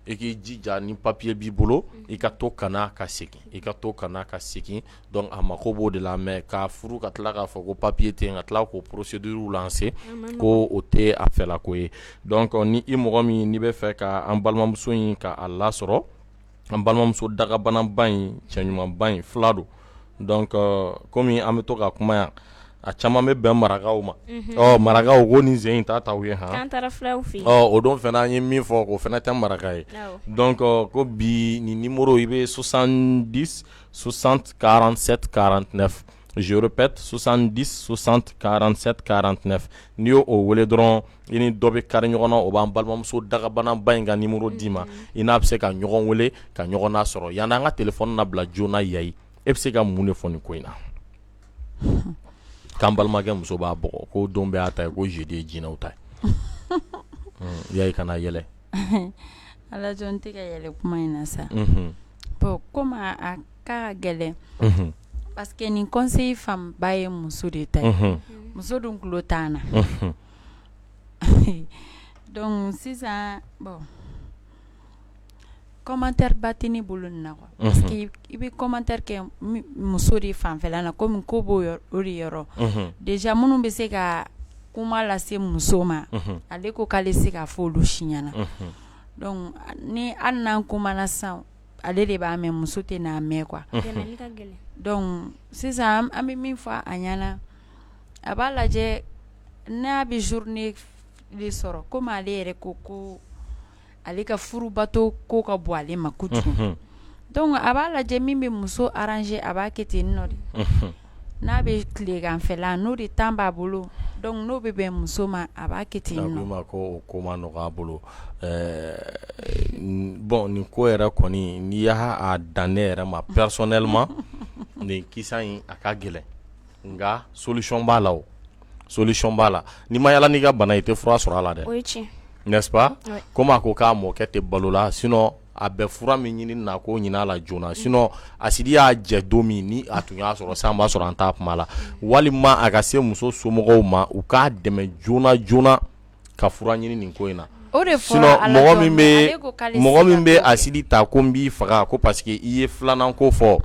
i k'i jija, ni papier b'i bolo, i ka to ka na ka segin, i ka to ka na ka segin. Donc a mako b'o de la. Mais k'a furu ka tila k'a fɔ ko papier tɛ yen, ka tila k'o procédure lancer, ko o tɛ a fɛlako ye. Donc ni i mɔgɔ min n'i bɛ fɛ ka an balimamuso in ka a lasɔrɔ, an balimamuso dagabanaba in, cɛ ɲumanba in, fila don. Donc komi an bɛ to ka kuma yan, a caman bɛ bɛn marakaw ma. Ɔ, marakaw ko nin sen in ta t'aw ye han. Ɔ, o don fana an ye min fɔ, k'o fana tɛ maraka ye. Donc ko bi nin numéro, i bɛ 70 60 47 49, je répète, 70 60 47 49. N'i y'o o wele dɔrɔn, i ni dɔ bɛ kari ɲɔgɔn na, o b'an balimamuso dagabanaba in ka numéro d'i ma, i n'a bɛ se ka ɲɔgɔn wele ka ɲɔgɔn nasɔrɔ. Yanni an ka téléphone labila joona, Yayi, e bɛ se ka mun de fɔ nin ko in na, k'an balimakɛ muso b'a bugɔ, ko don bɛɛ y'a ta ye, ko jeudi ye jinɛw ta ye? Yayi, kana yɛlɛ. Alajɔ, n tɛ ka yɛlɛ kuma in na sa. Bon, komi a ka gɛlɛn, parce que nin conseil fanba ye muso de ta ye, muso dun tulo t'an na. Donc sisan, bon, commentaire ba tɛ ne bolo nin na quoi, parce que i bɛ commentaire kɛ muso de fanfɛla la, komi ko b'o o de yɔrɔ. Déjà minnu bɛ se ka kuma lase muso ma, ale ko k'ale se k'a fɔ olu si ɲɛna. Donc ni hali n'an kumana sisan, ale de b'a mɛn, muso tɛ n'a mɛn quoi. Donc sisan an bɛ min fɔ a ɲɛna, a b'a lajɛ n'a bɛ journée de sɔrɔ, komi ale yɛrɛ ko ko ale ka furubato ko ka bon ale ma kojugu. Donc a b'a lajɛ min bɛ muso arranger, a b'a kɛ ten nɔ de. N'a bɛ tileganfɛla, n'o de temps b'a bolo, donc n'o bɛ bɛn muso ma, a b'a kɛ ten nɔ. Ma ko o ko ma nɔgɔ a bolo. Bon, nin ko yɛrɛ kɔni, n'i y'a dan ne yɛrɛ ma personnellement, nin kisa in a ka gɛlɛn, nka solution b'a la. O solution b'a la. N'i ma yala n'i ka bana, i tɛ fura sɔrɔ a la dɛ, n'est-ce pas? Komi a ko k'a mɔkɛ tɛ balo la, sinon a bɛ fura min ɲini na, k'o ɲini a la joona. Sinon asidi y'a jɛ don min, ni a tun y'a sɔrɔ sisan, b'a sɔrɔ an t'a kuma la. Walima a ka se muso somɔgɔw ma, u k'a dɛmɛ joona joona ka fura ɲini nin ko in na. O de sinon mɔgɔ min bɛ asidi ta ko n b'i faga, ko parce que i ye filanan ko fɔ.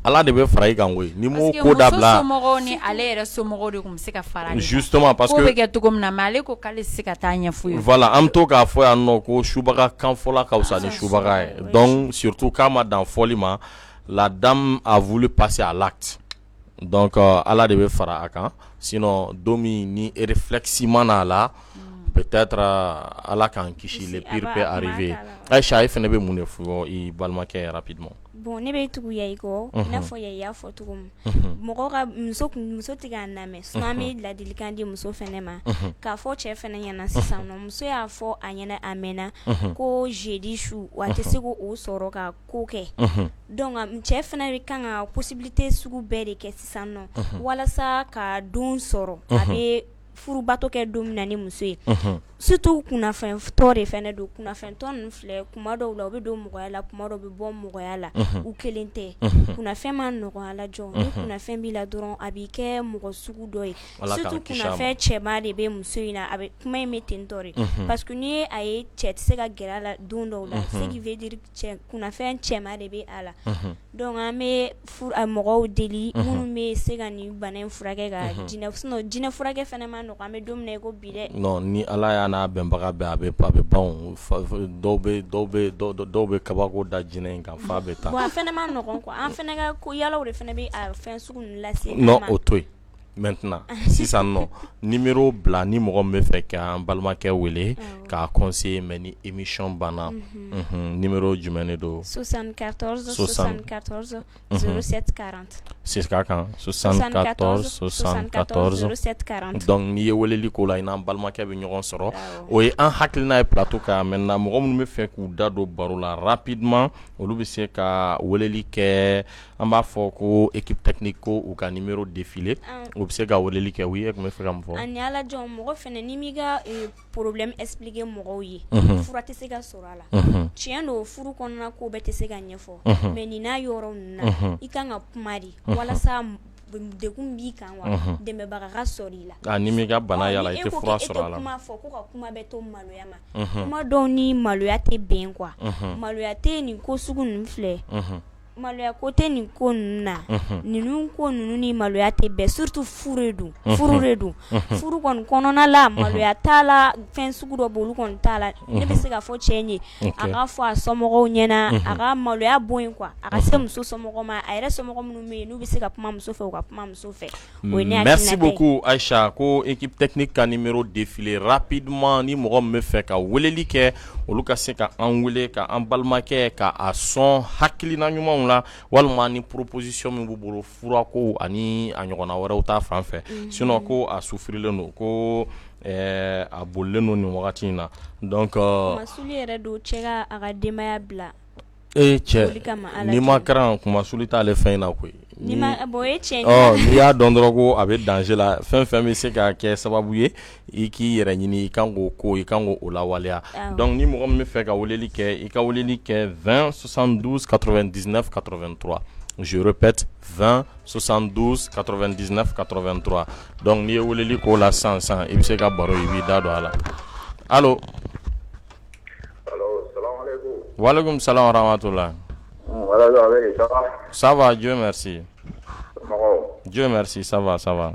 Ala de bɛ fara i kan koyi n'i m'o ko dabila somɔgɔw ni ale yɛrɛ somɔgɔw de tun bɛ se ka fara ale kan justement parce que ko bɛ kɛ cogo min na mais ale ko k'ale tɛ se ka taa ɲɛf'u ye voilà an bɛ to k'a fɔ yan nɔ ko subaga kan fɔla ka fisa ni subaga ye donc surtout k'a ma dan fɔli ma la dame a voulu passer à l'acte donc Ala de bɛ fara a kan sinon don min ni réflexe ma na a la peut-être Ala k'an kisi le pire peut arriver Aïcha e fana bɛ mun de fɔ i balimakɛ ye rapidement. Bon ne bɛ tugu Yayi kɔ i n'a fɔ Yayi y'a fɔ cogo min mɔgɔ ka muso muso tɛ k'a lamɛn sinon an bɛ ladilikan di muso fana ma k'a fɔ cɛ fana ɲɛna sisan nɔ muso y'a fɔ a ɲɛna a mɛnna ko jeudi su wa a tɛ se k'o sɔrɔ ka ko kɛ donc cɛ fana bɛ kan ka possibilité sugu bɛɛ de kɛ sisan nɔ walasa ka don sɔrɔ a bɛ furubato kɛ don min na ni muso ye surtout kunnafɛntɔ de fana don kunnafɛntɔ ninnu filɛ kuma dɔw la u bɛ don mɔgɔya la kuma dɔw bɛ bɔ mɔgɔya la u kelen tɛ kunnafɛn ma nɔgɔn ala jɔ ni kunnafɛn b'i la dɔrɔn a b'i kɛ mɔgɔ sugu dɔ ye surtout kunnafɛn cɛman de bɛ muso in na a bɛ kuma in bɛ ten tɔ de parce que n'i ye a ye cɛ tɛ se ka gɛrɛ a la don dɔw la ce qui veut dire cɛ kunnafɛn cɛman de bɛ a la donc an bɛ mɔgɔw deli minnu bɛ se ka nin bana in furakɛ ka jinɛ sinon jinɛ furakɛ fana ma nɔgɔn an bɛ don min na i ko bi dɛ non ni Ala y'a n'a bɛnbaga bɛn a bɛ ban dɔw bɛ kabako da jinɛ in kan f'a bɛ taa bon a fana ma nɔgɔn quoi an fana ka ko yalaw de fana bɛ a fɛn sugu ninnu lase an non ma o to yen maintenant sisan nɔ numéro bila ni mɔgɔ min bɛ fɛ k'an balimakɛ wele k'a conseiller mais ni émission banna numéro jumɛn de don 74 74 07 40 segin a kan 74 74 07 40 donc n'i ye weleli k'o la i n'an balimakɛ bɛ ɲɔgɔn sɔrɔ o ye an hakilina ye plateau kan maintenant mɔgɔ minnu bɛ fɛ k'u da don baro la rapidement olu bɛ se ka weleli kɛ an b'a fɔ ko équipe technique ko u ka numéro défiler u bɛ se ka weleli kɛ oui e tun bɛ fɛ ka mun fɔ ani ala jɔn mɔgɔ fana n'i m'i ka problème expliquer mɔgɔw ye fura tɛ se ka sɔrɔ a la tiɲɛ don furu kɔnɔna ko bɛɛ tɛ se ka ɲɛfɔ mais nin n'a yɔrɔ ninnu na i kan ka kuma de walasa degun b'i kan wa dɛmɛbaga ka sɔrɔ i la n'i m'i ka bana yala i tɛ fura sɔrɔ a la kuma fɔ ko ka kuma bɛɛ to maloya ma kuma dɔw ni maloya tɛ bɛn quoi maloya tɛ nin ko sugu ninnu filɛ maloya ko tɛ nin ko ninnu na ninnu ko ninnu ni maloya tɛ bɛn surtout furu don furu de don furu kɔni kɔnɔna la maloya t'a la fɛn sugu dɔ b'olu kɔni t'a la ne bɛ se k'a fɔ cɛ ye a k'a fɔ a somɔgɔw ɲɛna a ka maloya bɔ yen quoi a ka se muso somɔgɔw ma a yɛrɛ somɔgɔ minnu bɛ yen n'u bɛ se ka kuma muso fɛ u ka kuma muso fɛ Merci beaucoup Aïcha ko équipe technique ka numéro défiler rapidement ni mɔgɔ min bɛ fɛ ka weleli kɛ olu ka se ka an wele ka an balimakɛ ka a sɔn hakilina ɲumanw la walima ni proposition min b'u bolo furako ani a ɲɔgɔnna wɛrɛw ta fan fɛ sinon ko a souffrilen don ko a bolilen don nin wagati in na donc kunmasuli yɛrɛ don cɛ ka a ka denbaya bila E cɛ n'i ma karan kunmasuli t'ale fɛn in na koyi n'i y'a dɔn dɔrɔn ko a bɛ danger la fɛn fɛn bɛ se ka kɛ sababu ye i k'i yɛrɛ ɲini i kan k'o ko i kan k'o lawaleya donc ni mɔgɔ min bɛ fɛ ka weleli kɛ i ka weleli kɛ 20 72 99 83 je répète 20 72 99 83 donc n'i ye weleli k'o la sisan sisan i bɛ se ka baro i b'i da don a la allo Walekum salam wa rahmatula ça va Dieu merci Dieu merci ça va ça va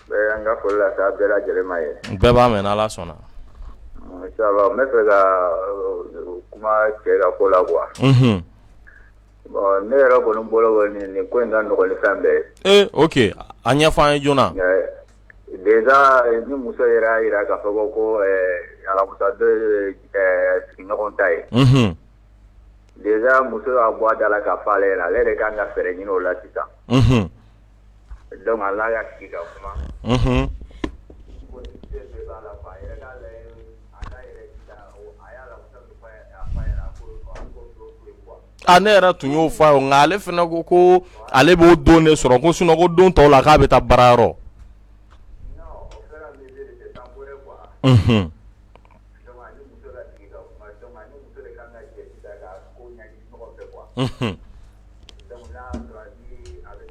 n ka foli lase bɛɛ lajɛlen ma ye bɛɛ b'a mɛn n'Ala sɔnna inchallah n bɛ fɛ ka kuma cɛ ka ko la quoi bon ne yɛrɛ kɔni bolo kɔni nin ko in ka nɔgɔn ni fɛn bɛɛ ye ee ok a ɲɛfɔ an ye joona Déjà ni muso yɛrɛ y'a jira k'a fɔ ko alamisa don ye sigiɲɔgɔn ta ye, unhun, déjà muso y'a bɔ a da la k'a fɔ ale ɲɛna ale yɛrɛ ka kan ka fɛɛrɛ ɲini o la sisan, unhun, donc a n'a ka sigi ka kuma, unhun, possibilité bɛɛ b'a la quoi a yɛrɛ k'a lajɛ a k'a yɛrɛ jija a ye alamisa min fɔ a ɲɛna a k'o don to yen quoi A ne yɛrɛ tun y'o fɔ a ye nka ale fana ko ko ale b'o don de sɔrɔ ko sinon ko don tɔw la k'a bɛ taa baarayɔrɔ. Unhun. Unhun.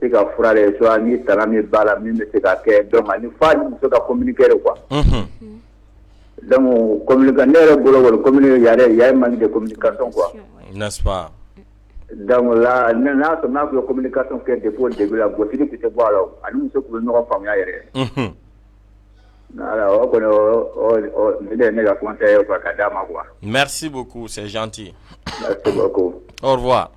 Se ka fura de soit ni tana min b'a la min bɛ se ka kɛ donc ani f'a ni muso ka communiquer de quoi. Unhun. Donc communiquer ne yɛrɛ bolo kɔni communiquer il y a un manque de communication quoi. N'est-ce pas? Donc là, n'a sɔrɔ n'a tun ye communication kɛ depuis au début la, gosili tun tɛ bɔ a la o, ani muso tun bɛ ɲɔgɔn faamuya yɛrɛ. Voilà, o kɔni o nin de ye ne ka conseil ye quoi ka d'a ma quoi. Merci beaucoup, c'est gentil. Merci beaucoup. Au revoir.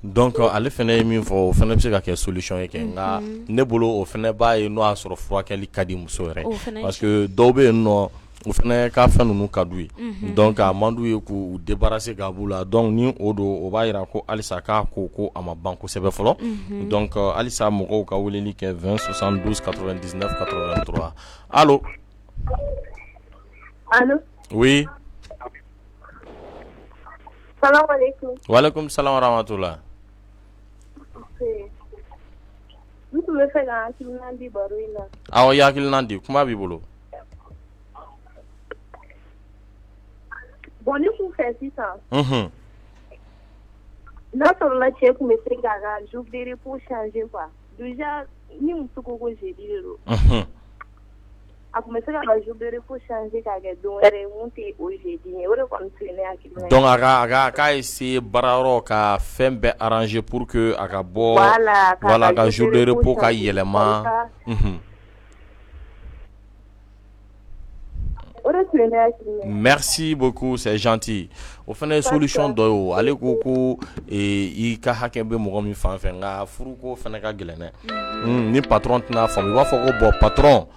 Donc ale fana ye min fɔ, o fana bɛ se ka kɛ solution ye kɛ, nka ne bolo o fana b'a ye n'o y'a sɔrɔ furakɛli ka di muso yɛrɛ, parce que dɔw bɛ yen nɔ, o fana ka fɛn ninnu ka d'u ye, donc a man d'u ye k'u débarrasser ka b'u la. Donc ni o don, o b'a jira ko halisa k'a ko a ma ban kosɛbɛ fɔlɔ. Donc halisa mɔgɔw ka weleli kɛ 20 72 99 83. Allo? Allo? Oui. Salam alaikum. Walaikum salam wa rahmatullah. N tun bɛ fɛ ka hakilina di baro in na. Awɔ, i hakilina di, kuma b'i bolo. Bon, ne tun fɛ sisan. N'a sɔrɔla cɛ tun bɛ se k'a ka jour de repos changer quoi. Déjà ni muso ko ko jeudi de don. A tun bɛ se k'a ka jour de repos changer k'a kɛ don wɛrɛ ye mun tɛ o jeudi ye. O de kɔni tun ye ne hakilina ye. Donc a k'a essayer baarayɔrɔ ka fɛn bɛɛ arranger pour que a ka bɔ. Voilà, voilà, ka jour de repos ka yɛlɛma. O de tun ye ne hakilina ye. Merci beaucoup, c'est gentil. O fana ye solution dɔ ye o. Ale ko ko i ka hakɛ bɛ mɔgɔ min fan fɛ, nka furuko fana ka gɛlɛn dɛ. Ni patron tɛna faamu, i b'a fɔ ko bon patron,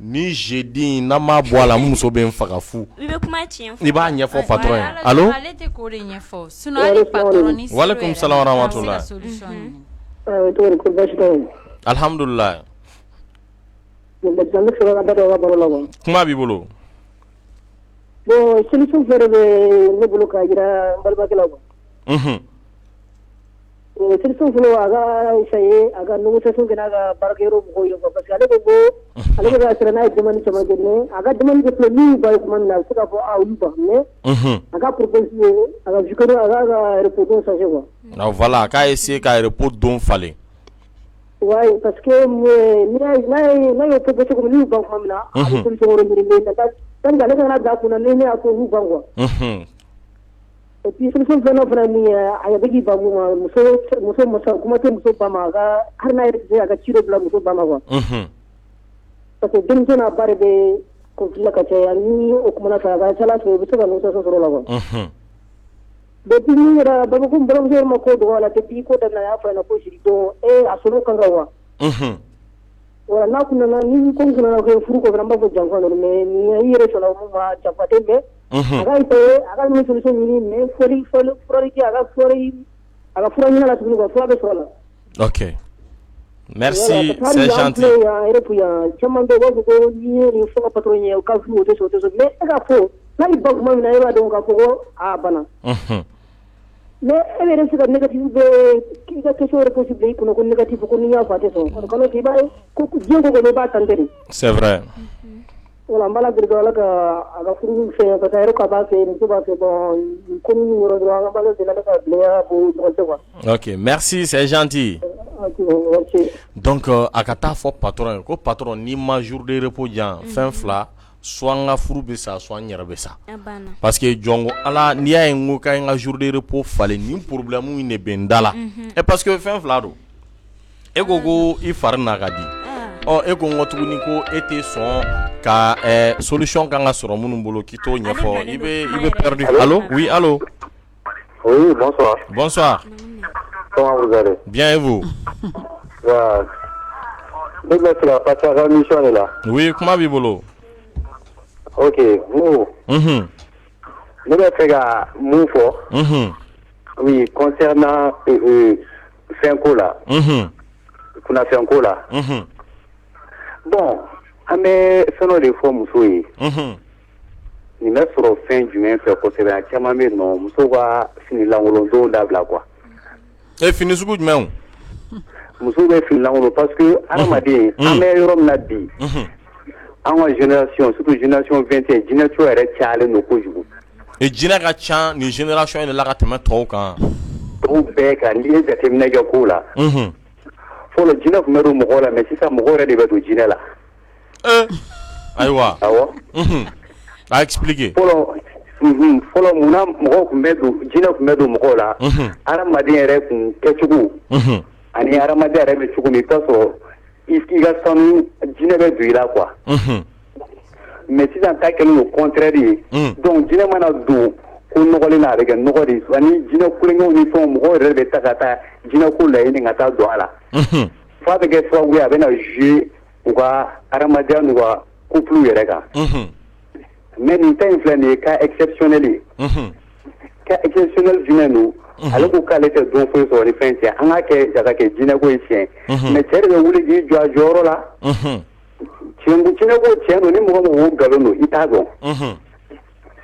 ni jeudi n'an m'a bɔ a la, n muso bɛ n faga fu. I bɛ kuma tiɲɛ fɔ. I b'a ɲɛfɔ patron ye. Allo? Ale tɛ k'o de ɲɛfɔ. Sinon hali patron ni Walaikum salam wa rahmatullah. Alhamdulillah. Kuma b'i bolo. Bon, solution fɛn dɔ bɛ ne bolo k'a jira n balimakɛ la quoi. Solution fɔlɔ, a ka essayer a ka négociation kɛ n'a ka baarakɛyɔrɔ mɔgɔw ye quoi, parce que ale ko ko ale bɛ ka siran n'a ye demande caman kɛ, mais a ka demande kɛ filɛ min ba ye tuma min na, a bɛ se k'a fɔ a olu ban, mais a ka proposer a ka a k'a ka repos don changer quoi. Ah voilà, k'a essayer ka repos don falen. Ouais, parce que n'a y'o proposer comme n'u ban tuma min na, a bɛ solution wɛrɛ ɲini, mais tant que ale kana bila a kunna ni ne y'a fɔ olu ban quoi. Et puis solution filanan fana ye mun ye, a bɛ k'i ban mun ma, muso masa kuma tɛ muso ba ma, a ka hali n'a yɛrɛ tɛ se, a ka ci dɔ bila muso ba ma quoi. Parce que denmuso n'a ba de bɛ conflit la ka caya, ni o kumana fɛ, a ka ca Ala fɛ u bɛ se ka négociation sɔrɔ o la quoi. Depuis ni yɛrɛ Bamakɔ balimamuso yɛrɛ ma ko dogo a la depuis ko daminɛ, a y'a fɔ a ɲɛna ko jeudi don a sɔrɔ kan ka wa. Voilà, n'a kun nana ni ko kun nana kɛ furu kɔfɛ, an b'a fɔ janfa don, mais ni i yɛrɛ sɔnna mun ma, janfa tɛ, mais a ka essayer a ka nin solution ɲini, mais fɔli fɔli furali a ka fɔri a ka fura ɲini a la tuguni quoi, fura bɛ sɔrɔ a la. Ok. Merci, c'est gentil. Yan Europe yan, caman bɛ yen, u b'a fɔ ko n'i ye nin fɔ ka patron ye, u ka furu o tɛ sɔn o tɛ sɔn, mais e ka fɔ n'a y'i ban tuma min na, e b'a dɔn k'a fɔ ko a banna. Mais e yɛrɛ bɛ se ka négatif bɛ i ka question réponse bila i kunna ko négatif ko n'i y'a fɔ a tɛ sɔn, kalo i b'a ye ko diɲɛ ko kɔni i b'a tenter de. C'est vrai. Voilà, n b'a la deli Ala ka a ka furu fɛn, parce que a yɛrɛ ko a b'a fɛ, muso b'a fɛ, bon ko ninnu yɔrɔ dɔrɔn an b'a deli Ala ka bilenya bɔ ɲɔgɔn cɛ quoi. Ok, merci, c'est gentil. Ok, merci. Donc a ka taa fɔ patron ye ko patron, n'i ma jour de repos di yan, fɛn fila, soit n ka furu bɛ sa, soit n yɛrɛ bɛ sa. Parce que jɔn ko Ala, n'i y'a ye n ko k'a ye n ka jour de repos falen, nin problème in de bɛ n da la. E parce que fɛn fila don. E ko ko i fari n'a ka di. Ɔ e ko n ko tuguni ko e tɛ sɔn ka solution kan ka sɔrɔ minnu bolo k'i t'o ɲɛfɔ, i bɛ perdu. Allo? Oui, allo. Oui, bonsoir. Bonsoir. Comment vous allez? Bien, et vous? Ouais. Ne bɛ fɛ ka passer a ka émission de la. Oui, kuma b'i bolo. Ok, vous. Ne bɛ fɛ ka mun fɔ? Oui, concernant fɛnko la. Kunnafɛnko la. Bon, an bɛ fɛn dɔ de fɔ muso ye. Nin bɛ sɔrɔ fɛn jumɛn fɛ kosɛbɛ? A caman bɛ yen nɔ, musow ka fini lankolon don dabila quoi. E fini sugu jumɛnw? Musow bɛ fini lankolon parce que hadamaden, an bɛ yɔrɔ min na bi, an ka génération, surtout génération 21, jinɛtɔ yɛrɛ cayalen don kojugu. E jinɛ ka ca nin génération in de la ka tɛmɛ tɔw kan. Tɔw bɛɛ kan, n'i ye jateminɛ kɛ ko la. Fɔlɔ jinɛ tun bɛ don mɔgɔw la, mais sisan mɔgɔw yɛrɛ de bɛ don jinɛ la. Ayiwa. Awɔ. A expliquer. Fɔlɔ Fɔlɔ munna mɔgɔw tun bɛ don, jinɛ tun bɛ don mɔgɔw la, hadamaden yɛrɛ tun kɛcogo ani hadamadenya yɛrɛ bɛ cogo min, i bɛ taa sɔrɔ i ka sanu, jinɛ bɛ don i la quoi, mais sisan ta kɛlen don contraire ye. Donc jinɛ mana don ko nɔgɔlen na, a bɛ kɛ nɔgɔ de ye. Ani jinɛ kulonkɛw ni fɛnw, mɔgɔw yɛrɛ bɛ taa ka taa jinɛ ko laɲini ka taa don a la, f'a bɛ kɛ sababu ye a bɛ na jouer u ka hadamadenya n'u ka couple yɛrɛ kan. Mais nin ta in filɛ nin ye cas exceptionnel ye. Cas exceptionnel jumɛn don? Ale ko k'ale tɛ don foyi sɔrɔ ni fɛn tɛ. An k'a kɛ a ka kɛ jinɛko ye tiɲɛ, mais cɛ de bɛ wuli k'i jɔ a jɔyɔrɔ la. Tiɲɛ, jinɛko tiɲɛ don. Ni mɔgɔ mɔgɔ ko nkalon don, i t'a dɔn.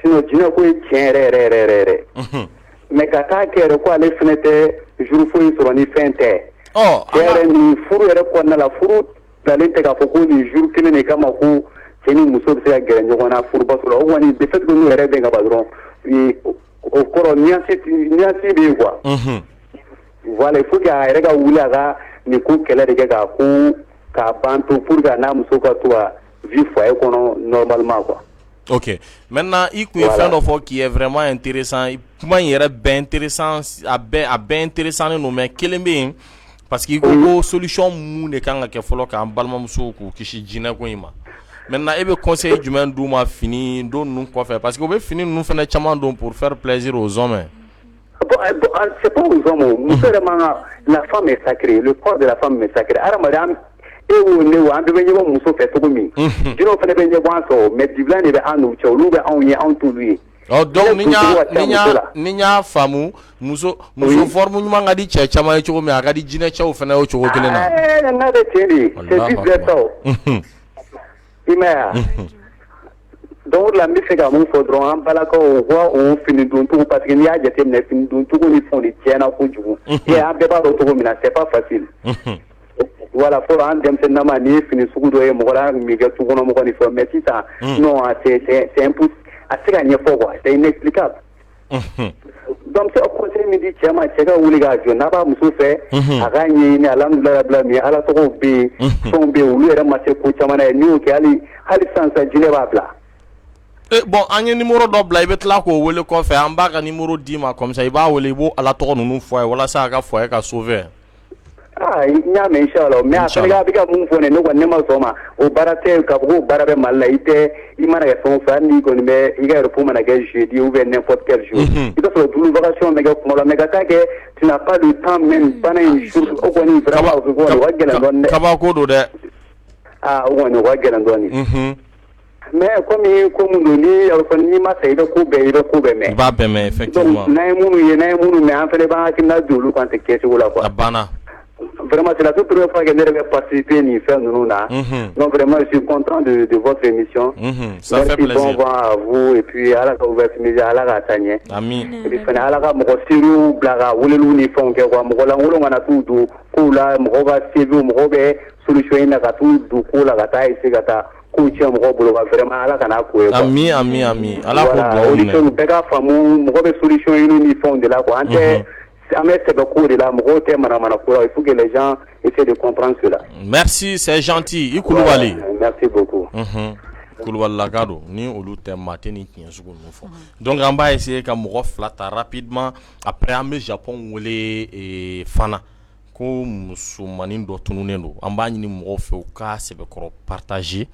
Sinon jinɛko ye tiɲɛ yɛrɛ yɛrɛ yɛrɛ yɛrɛ yɛrɛ. Mais ka taa kɛ yɛrɛ ko ale fɛnɛ tɛ jour foyi sɔrɔ ni fɛn tɛ. Cɛ yɛrɛ, nin furu yɛrɛ kɔnɔna la, furu bilalen tɛ k'a fɔ ko nin jour kelen de kama ko cɛ ni muso bɛ se ka gɛrɛ ɲɔgɔn na furubato la. O kɔni, de fait que n'u yɛrɛ bɛn ka ban dɔrɔn, o kɔrɔ nuance bɛ yen quoi. Voilà, il faut que a yɛrɛ ka wuli, a ka nin ko kɛlɛ de kɛ k'a ko k'a ban to pour que a n'a muso ka to ka vie foyer kɔnɔ normalement quoi. Ok, maintenant i kun ye fɛn dɔ fɔ qui est vraiment intéressant. Kuma in yɛrɛ bɛɛ intéressant, a bɛɛ intéressant don, mais kelen bɛ yen, parce que i ko ko solution mun de kan ka kɛ fɔlɔ k'an balimamusow k'u kisi jinɛko in ma. Maintenant, e bɛ conseil jumɛn d'u ma fini don ninnu kɔfɛ? Parce que u bɛ fini ninnu fana caman don pour faire plaisir aux hommes. Bon, c'est pas aux hommes. Muso yɛrɛ man ka, la femme est sacrée, le corps de la femme est sacré. Hadamaden, e wo, ne wo, an bɛɛ bɛ ɲɛbɔ muso fɛ cogo min, jinɛw fana bɛ ɲɛbɔ an fɛ o, mais dibilan de bɛ an n'u cɛ. Olu bɛ anw ye, anw t'olu ye. Ɔ, donc ni n y'a faamu, muso forme ɲuman ka di cɛ caman ye cogo min, a ka di jinɛ cɛw fana ye o cogo kelen na. Ɛɛ, n'a bɛ ten de, c'est vice versa o. I m'a ye wa? Donc o de la, n bɛ fɛ ka mun fɔ dɔrɔn, an balakaw, u ka o fini doncogo, parce que n'i y'a jateminɛ, fini doncogo ni fɛnw de tiɲɛna kojugu. Et an bɛɛ b'a dɔn cogo min na, c'est pas facile. Voilà, fɔlɔ an denmisɛnninama, n'i ye fini sugu dɔ ye mɔgɔ la, an tun bɛ kɛ tukɔnɔmɔgɔ ni fɛnw, mais sisan non, c'est impossible, a tɛ se ka ɲɛfɔ quoi, c'est inexplicable. Donc n bɛ se ka conseil min di cɛ ma, cɛ ka wuli k'a jɔ. N'a b'a muso fɛ, a k'a ɲɛɲini. Alhamdulilayi rabil alamin, Ala tɔgɔw bɛ yen, fɛnw bɛ yen, olu yɛrɛ ma se ko caman na ye. N'i y'o kɛ, hali sisan sisan, jinɛ b'a bila. Eh, bon, an ye numéro dɔ bila, i bɛ tila k'o wele kɔfɛ. An b'a ka numéro d'i ma, comme ça i b'a wele, i b'o Ala tɔgɔ ninnu fɔ a ye walasa a ka foyer ka sauver. Aa, n y'a mɛn, inchallah. Mais a fana a bɛ ka mun fɔ nin, ne kɔni ne ma sɔn o ma. O baara tɛ k'a fɔ ko baara bɛ Mali la. I tɛ, i mana kɛ fɛn o fɛn, hali n'i kɔni bɛ i ka repos mana kɛ jeudi ou bien n'importe quel jour, i b'a sɔrɔ vacation bɛ kɛ kuma la, mais ka taa kɛ tu n'as pas de temps même bana in jour, o kɔni vraiment o kɔni o ka gɛlɛn dɔɔnin dɛ. Kabako don dɛ. Aa, o kɔni o ka gɛlɛn dɔɔnin. Mais comme ko mun don, ni a bɛ fɔ n'i ma sa, i bɛ ko bɛɛ, i bɛ ko bɛɛ mɛn. I b'a bɛɛ mɛn, effectivement. Donc n'an ye minnu mɛn, an fana b'an hakilina di olu kan ten kɛcogo la quoi. A banna. Vraiment, c'est la toute première fois que ne yɛrɛ bɛ participer nin fɛn ninnu na. Donc vraiment, je suis content de votre émission. Ça fait Merci, plaisir. bon vent à vous, et puis Ala ka Ouverture Média, Ala k'a taa ɲɛ. Amin. Et puis fana, Ala ka mɔgɔ sérieux bila ka weleliw ni fɛnw kɛ quoi. Mɔgɔ lankolon kana t'u don kow la, mɔgɔw ka CV, mɔgɔw bɛ solution ɲini na ka t'u don ko la, ka taa essayer ka taa kow tiɲɛ mɔgɔw bolo quoi. Vraiment, Ala kana k'o ye quoi. Ami, ami, ami. Ala k'o Voilà, dugawu minɛ. auditeurs bɛɛ ka faamu, mɔgɔ bɛ solution ɲini ni fɛnw de la quoi. An tɛ, an bɛ sɛbɛ ko de la, mɔgɔw tɛ manamana ko la. Il faut que les gens essaient de comprendre cela. Merci, c'est gentil. I Kulubali. Voilà, merci beaucoup. Kulubalilaka don, ni olu tɛ, maa tɛ nin tiɲɛ sugu ninnu fɔ. Donc an b'a essayer ka mɔgɔ fila ta rapidement, après an bɛ Japon wele fana ko musomanin dɔ tununnen don. An b'a ɲini mɔgɔw fɛ u ka sɛbɛkɔrɔ partager.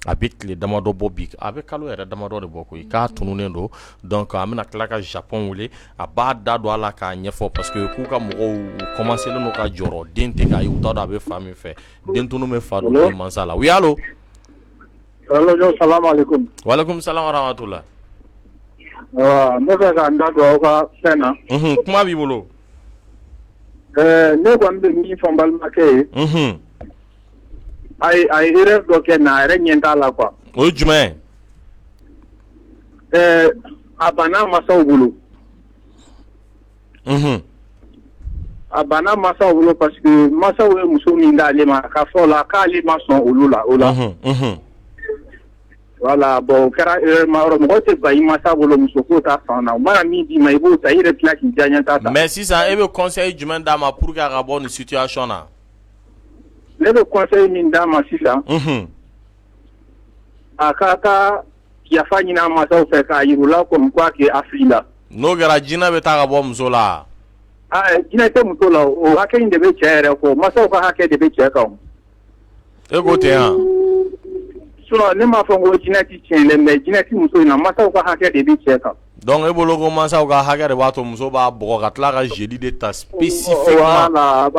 A bɛ tile damadɔ bɔ bi, a bɛ kalo yɛrɛ damadɔ de bɔ koyi k'a tununnen don. Donc an bɛna tila ka Japon wele, a b'a da don a la k'a ɲɛfɔ, parce que k'u ka mɔgɔw u commencé len don ka jɔrɔ, den tɛ k'a ye, u t'a dɔn a bɛ fa min fɛ. Den tunu bɛ fa don den mansa la. Oui, allo? Allo, salam alaikum. Walekum salam wa rahmatullah. N bɛ fɛ ka n da don aw ka fɛn na. Kuma b'i bolo. Ɛɛ, ne kɔni bɛ min fɔ n balimakɛ ye, a ye erreur dɔ kɛ na, a yɛrɛ ɲɛ t'a la quoi. O ye jumɛn ye? Ɛɛ, a banna masaw bolo. A banna masaw bolo parce que masaw ye muso min d'ale ma, a ka fɔ la k'ale ma sɔn olu la o la. Voilà, bon, o kɛra erreur ma yɔrɔ. Mɔgɔ tɛ ban i masa bolo muso ko ta fan na. U mana min d'i ma, i b'o ta, i yɛrɛ tila k'i diyaɲɛ ta ta. Mais sisan, e bɛ conseil jumɛn d'a ma pour que a ka bɔ nin situation na? Ne bɛ conseil min d'a ma sisan, a ka taa yafa ɲini a masaw fɛ k'a yir'u la comme quoi que a filila. N'o kɛra, jinɛ bɛ taa ka bɔ muso la. Ah, jinɛ tɛ muso la, o hakɛ in de bɛ cɛ yɛrɛ kɔ, masaw ka hakɛ de bɛ cɛ kan. E ko ten yan? Sinon ne m'a fɔ ko jinɛ ti tiɲɛ dɛ, mais jinɛ ti muso in na, masaw ka hakɛ de bɛ cɛ kan. Donc e bolo ko masaw ka hakɛ de b'a to muso b'a bugɔ ka tila ka jeudi de ta spécifiquement. Voilà,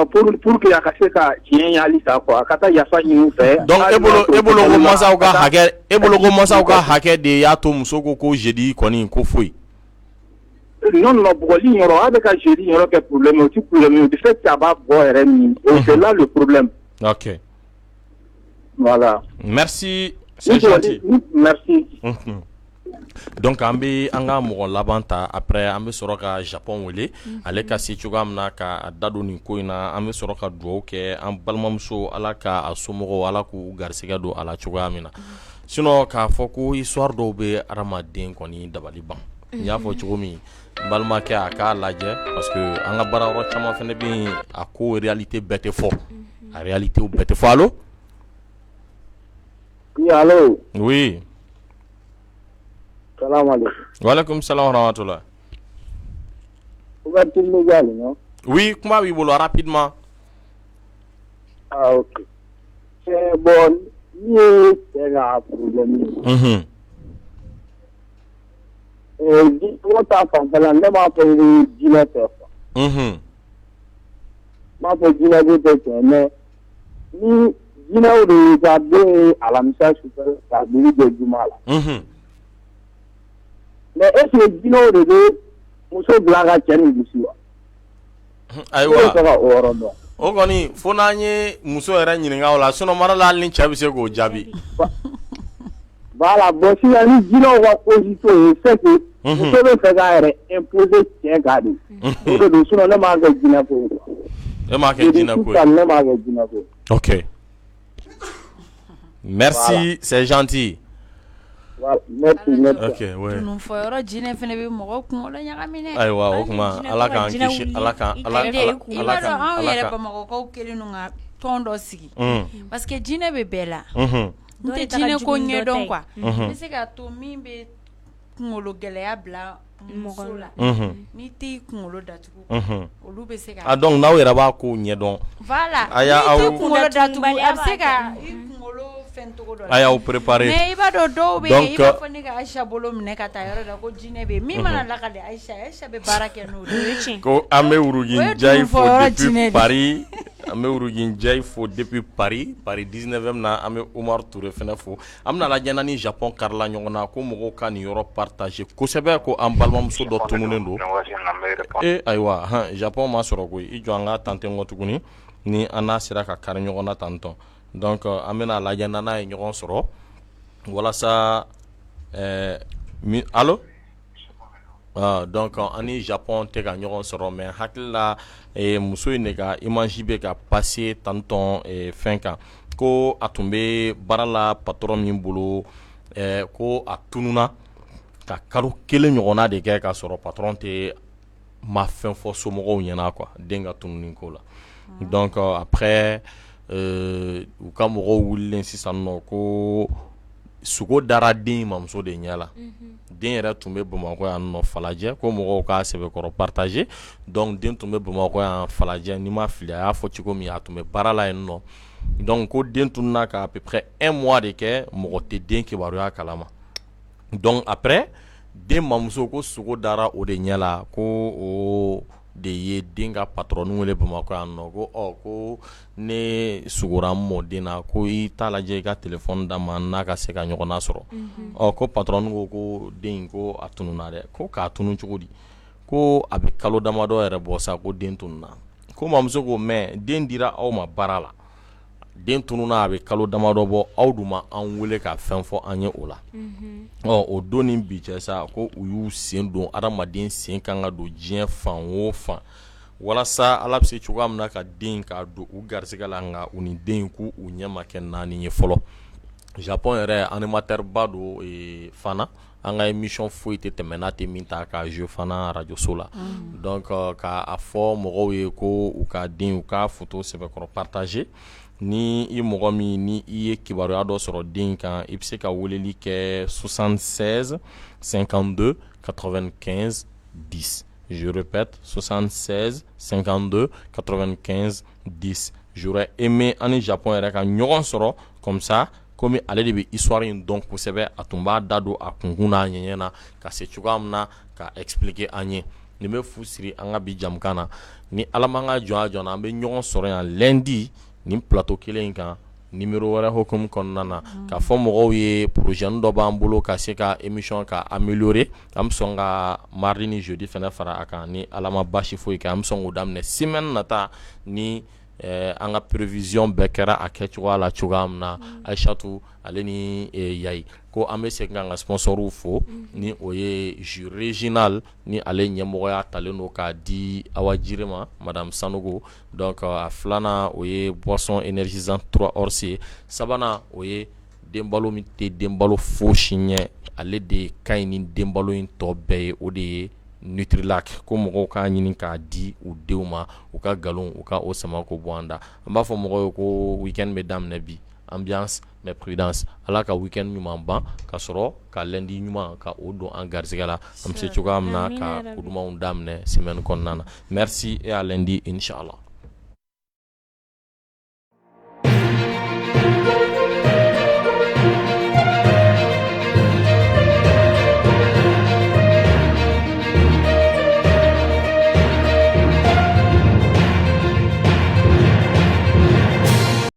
pour que a ka se ka tiɲɛ ye halisa quoi, a ka taa yafa ɲini u fɛ. Donc e bolo ko masaw ka hakɛ, e bolo ko masaw ka hakɛ de y'a to muso ko jeudi kɔni ko foyi. Non, non, bugɔli yɔrɔ, a bɛ ka jeudi yɔrɔ kɛ problème ye, o ti problème ye, du fait que a b'a bugɔ yɛrɛ min, c'est là le problème. Ok. Voilà. Merci, c'est gentil. Merci. Donc an bɛ an ka mɔgɔ laban ta, après an bɛ sɔrɔ ka Japon wele, ale ka se cogoya min na ka da don nin ko in na. An bɛ sɔrɔ ka dugawu kɛ an balimamuso, Ala ka a somɔgɔw, Ala k'u garisɛgɛ don a la cogoya min na. Sinon k'a fɔ ko histoire dɔw bɛ adamaden kɔni dabali ban. N y'a fɔ cogo min, n balimakɛ, a k'a lajɛ, parce que an ka baara yɔrɔ caman fana bɛ yen, a ko réalité bɛɛ tɛ fɔ, a réalité bɛɛ tɛ fɔ. Allo? Oui, allo. Oui. Salam alaikum. Walaikum salam wa rahmatullah. Ouverture média, non? Oui, kuma b'i bolo rapidement. Ah, ok. C'est bon, ni ye cɛ ka problème ye. Jinɛ ta fanfɛla, ne b'a fɔ ko jinɛ tɛ quoi. N b'a fɔ jinɛ ko tɛ tiɲɛ, mais ni jinɛw de ye ka den ye alamisa sufɛ ka dugu jɛ juma la. Mais est ce que jinɛw de bɛ muso bila ka cɛ nin gosi wa? Ayiwa. Ne bɛ fɛ ka o yɔrɔ dɔn. O kɔni, fo n'an ye muso yɛrɛ ɲininka o la, sinon mara la, hali ni cɛ bɛ se k'o jaabi. Voilà, bon, sisan ni jinɛw ka cause t'o ye, c'est que muso bɛ fɛ k'a yɛrɛ imposer cɛ kan de. O de don, sinon ne m'a kɛ jinɛ ko ye quoi. E m'a kɛ jinɛ ko ye. Sisan ne m'a kɛ jinɛ ko ye. Ok. Merci, Voilà. c'est gentil. Voilà, merci, merci. Ok, ouais. Dununfɔyɔrɔ jinɛ fana bɛ mɔgɔw kunkolo ɲagami dɛ. Ayiwa, o tuma Ala k'an kisi, Ala k'an Ala I Ala b'a Ala dɔn, k'an anw Ala yɛrɛ k'an Bamakɔkaw kɛlen don ka tɔn dɔ sigi, parce que jinɛ bɛ bɛɛ la. N tɛ jinɛ ko ɲɛdɔn quoi, n bɛ se k'a to min bɛ kunkolo gɛlɛya bila muso la, n'i t'i kunkolo datugu, olu bɛ se ka. Ah, donc n'aw yɛrɛ b'a ko ɲɛdɔn. Voilà. A y'a N'i aw t'i kunkolo datugu, a bɛ se ka i kunkolo fɛn cogo dɔ la. A y'aw préparer. Mais i b'a dɔn, dɔw bɛ yen, i Donc b'a fɔ ne ka Ayisa bolo minɛ ka taa yɔrɔ la ko jinɛ bɛ yen, min mana lakale Ayisa, Ayisa bɛ baara kɛ n'o de ye. Ko an bɛ O Wurugin ye Jayi fo dununfɔyɔrɔ depuis jinɛ de ye. Paris, an bɛ Wurugin Jayi fo depuis Paris, Paris 19e na, an bɛ Umar Ture fana fo. An bɛna lajɛ n'an ni Japon karila ɲɔgɔn na, ko mɔgɔw ka nin yɔrɔ partager kosɛbɛ, ko an balimamuso dɔ tununnen don. E ayiwa, hɔn, Japon ma sɔrɔ koyi, i jɔ an ka tenter nkɔ tuguni ni an n'a sera ka kari ɲɔgɔn na tantɔn. Donc an bɛna lajɛ n'an n'a ye ɲɔgɔn sɔrɔ walasa mi allo? Ah, donc an ni Japon tɛ ka ɲɔgɔn sɔrɔ, mais hakili la, muso in de ka image bɛ ka passer tantɔn fɛn kan, ko a tun bɛ baara la patron min bolo, ko a tununa ka kalo 1 ɲɔgɔnna de kɛ k'a sɔrɔ patron tɛ ma fɛn fɔ somɔgɔw ɲɛna quoi, den ka tununi ko la. Donc après u ka mɔgɔw wulilen sisan nɔ, ko sogo dara den mamuso de ɲɛ la. Den yɛrɛ tun bɛ Bamakɔ yan nɔ Falajɛ, ko mɔgɔw k'a sɛbɛkɔrɔ partager. Donc den tun bɛ Bamakɔ yan Falajɛ, n'i ma fili, a y'a fɔ cogo min, a tun bɛ baara la yen nɔ. Donc ko den tununa ka à peu près un mois de kɛ, mɔgɔ tɛ den kibaruya kalama. Donc après den mamuso ko sogo dara o de ɲɛ la, ko o de ye den ka patron wele Bamakɔ yan nɔ, ko ɔ ko ne sugora n mɔden na, ko i t'a lajɛ i ka téléphone d'a ma n'a ka se ka ɲɔgɔn nasɔrɔ. Ɔ ko patron ko ko den in ko a tununa dɛ, ko k'a tunun cogo di? Ko a bɛ kalo damadɔ yɛrɛ bɔ sa, ko den tununa. Ko mamuso ko mais den dira aw ma baara la, den tununa a bɛ kalo damadɔ bɔ, aw dun ma an wele ka fɛn fɔ an ye o la. Ɔ o don ni bi cɛ sa, ko u y'u sen don, adamaden sen kan ka don diɲɛ fan o fan walasa Ala bɛ se cogoya min na ka den k'a don u garisɛgɛ la, nka u ni den k'u u ɲɛ ma kɛ naani ye fɔlɔ. Japon yɛrɛ animateur ba don fana, an ka émission foyi tɛ tɛmɛ n'a tɛ min ta k'a jouer fana radio so la. Donc k'a fɔ mɔgɔw ye ko u ka den, u ka photo sɛbɛkɔrɔ partager. Ni i mɔgɔ min ni i ye kibaruya dɔ sɔrɔ den kan, i bɛ se ka weleli kɛ 76 52 95 10. Je répète, 76 52 95 10. J'aurais aimé an ni Japon yɛrɛ ka ɲɔgɔn sɔrɔ comme ça, komi ale de bɛ histoire in dɔn kosɛbɛ, a tun b'a da don a kunkun n'a ɲɛɲɛ na ka se cogoya min na ka expliquer an ye. Nin bɛ fu siri an ka bi jamukan na. Ni Ala m'an ka jɔnya jɔ an na, an bɛ ɲɔgɔn sɔrɔ yan lundi nin plateau kelen in kan, numéro wɛrɛ hukumu kɔnɔna na, k'a fɔ mɔgɔw ye projet dɔ b'an bolo ka se ka émission ka améliorer. An bɛ sɔn ka mardi ni jeudi fana fara a kan. Ni Ala ma basi foyi kɛ, an bɛ sɔn k'o daminɛ semaine nata, ni an ka prévision bɛɛ kɛra a kɛcogoya la cogoya min na. Aïchatou ale ni Yayi ko an bɛ segin k'an ka sponsorw fo, ni o ye jus régional, ni ale ɲɛmɔgɔya talen don k'a di Awa Jire ma, madame Sanogo. Donc a filanan, o ye boisson énergisante 3 heures ye. Sabanan, o ye denbalo min tɛ denbalo fosi ɲɛ, ale de ka ɲi ni denbalo in tɔ bɛɛ ye, o de ye Nutrilac. Ko mɔgɔw k'a ɲini k'a di u denw ma, u ka nkalon, u ka o sama k'o bɔ an da. An b'a fɔ mɔgɔw ye ko week-end bɛ daminɛ bi, ambiance mais prudence. Ala ka week-end ɲuman ban ka sɔrɔ ka lundi ɲuman ka o don an garisɛgɛ la, an bɛ se cogoya min na ka ko dumanw daminɛ semaine kɔnɔna na. Merci et à lundi, inchallah.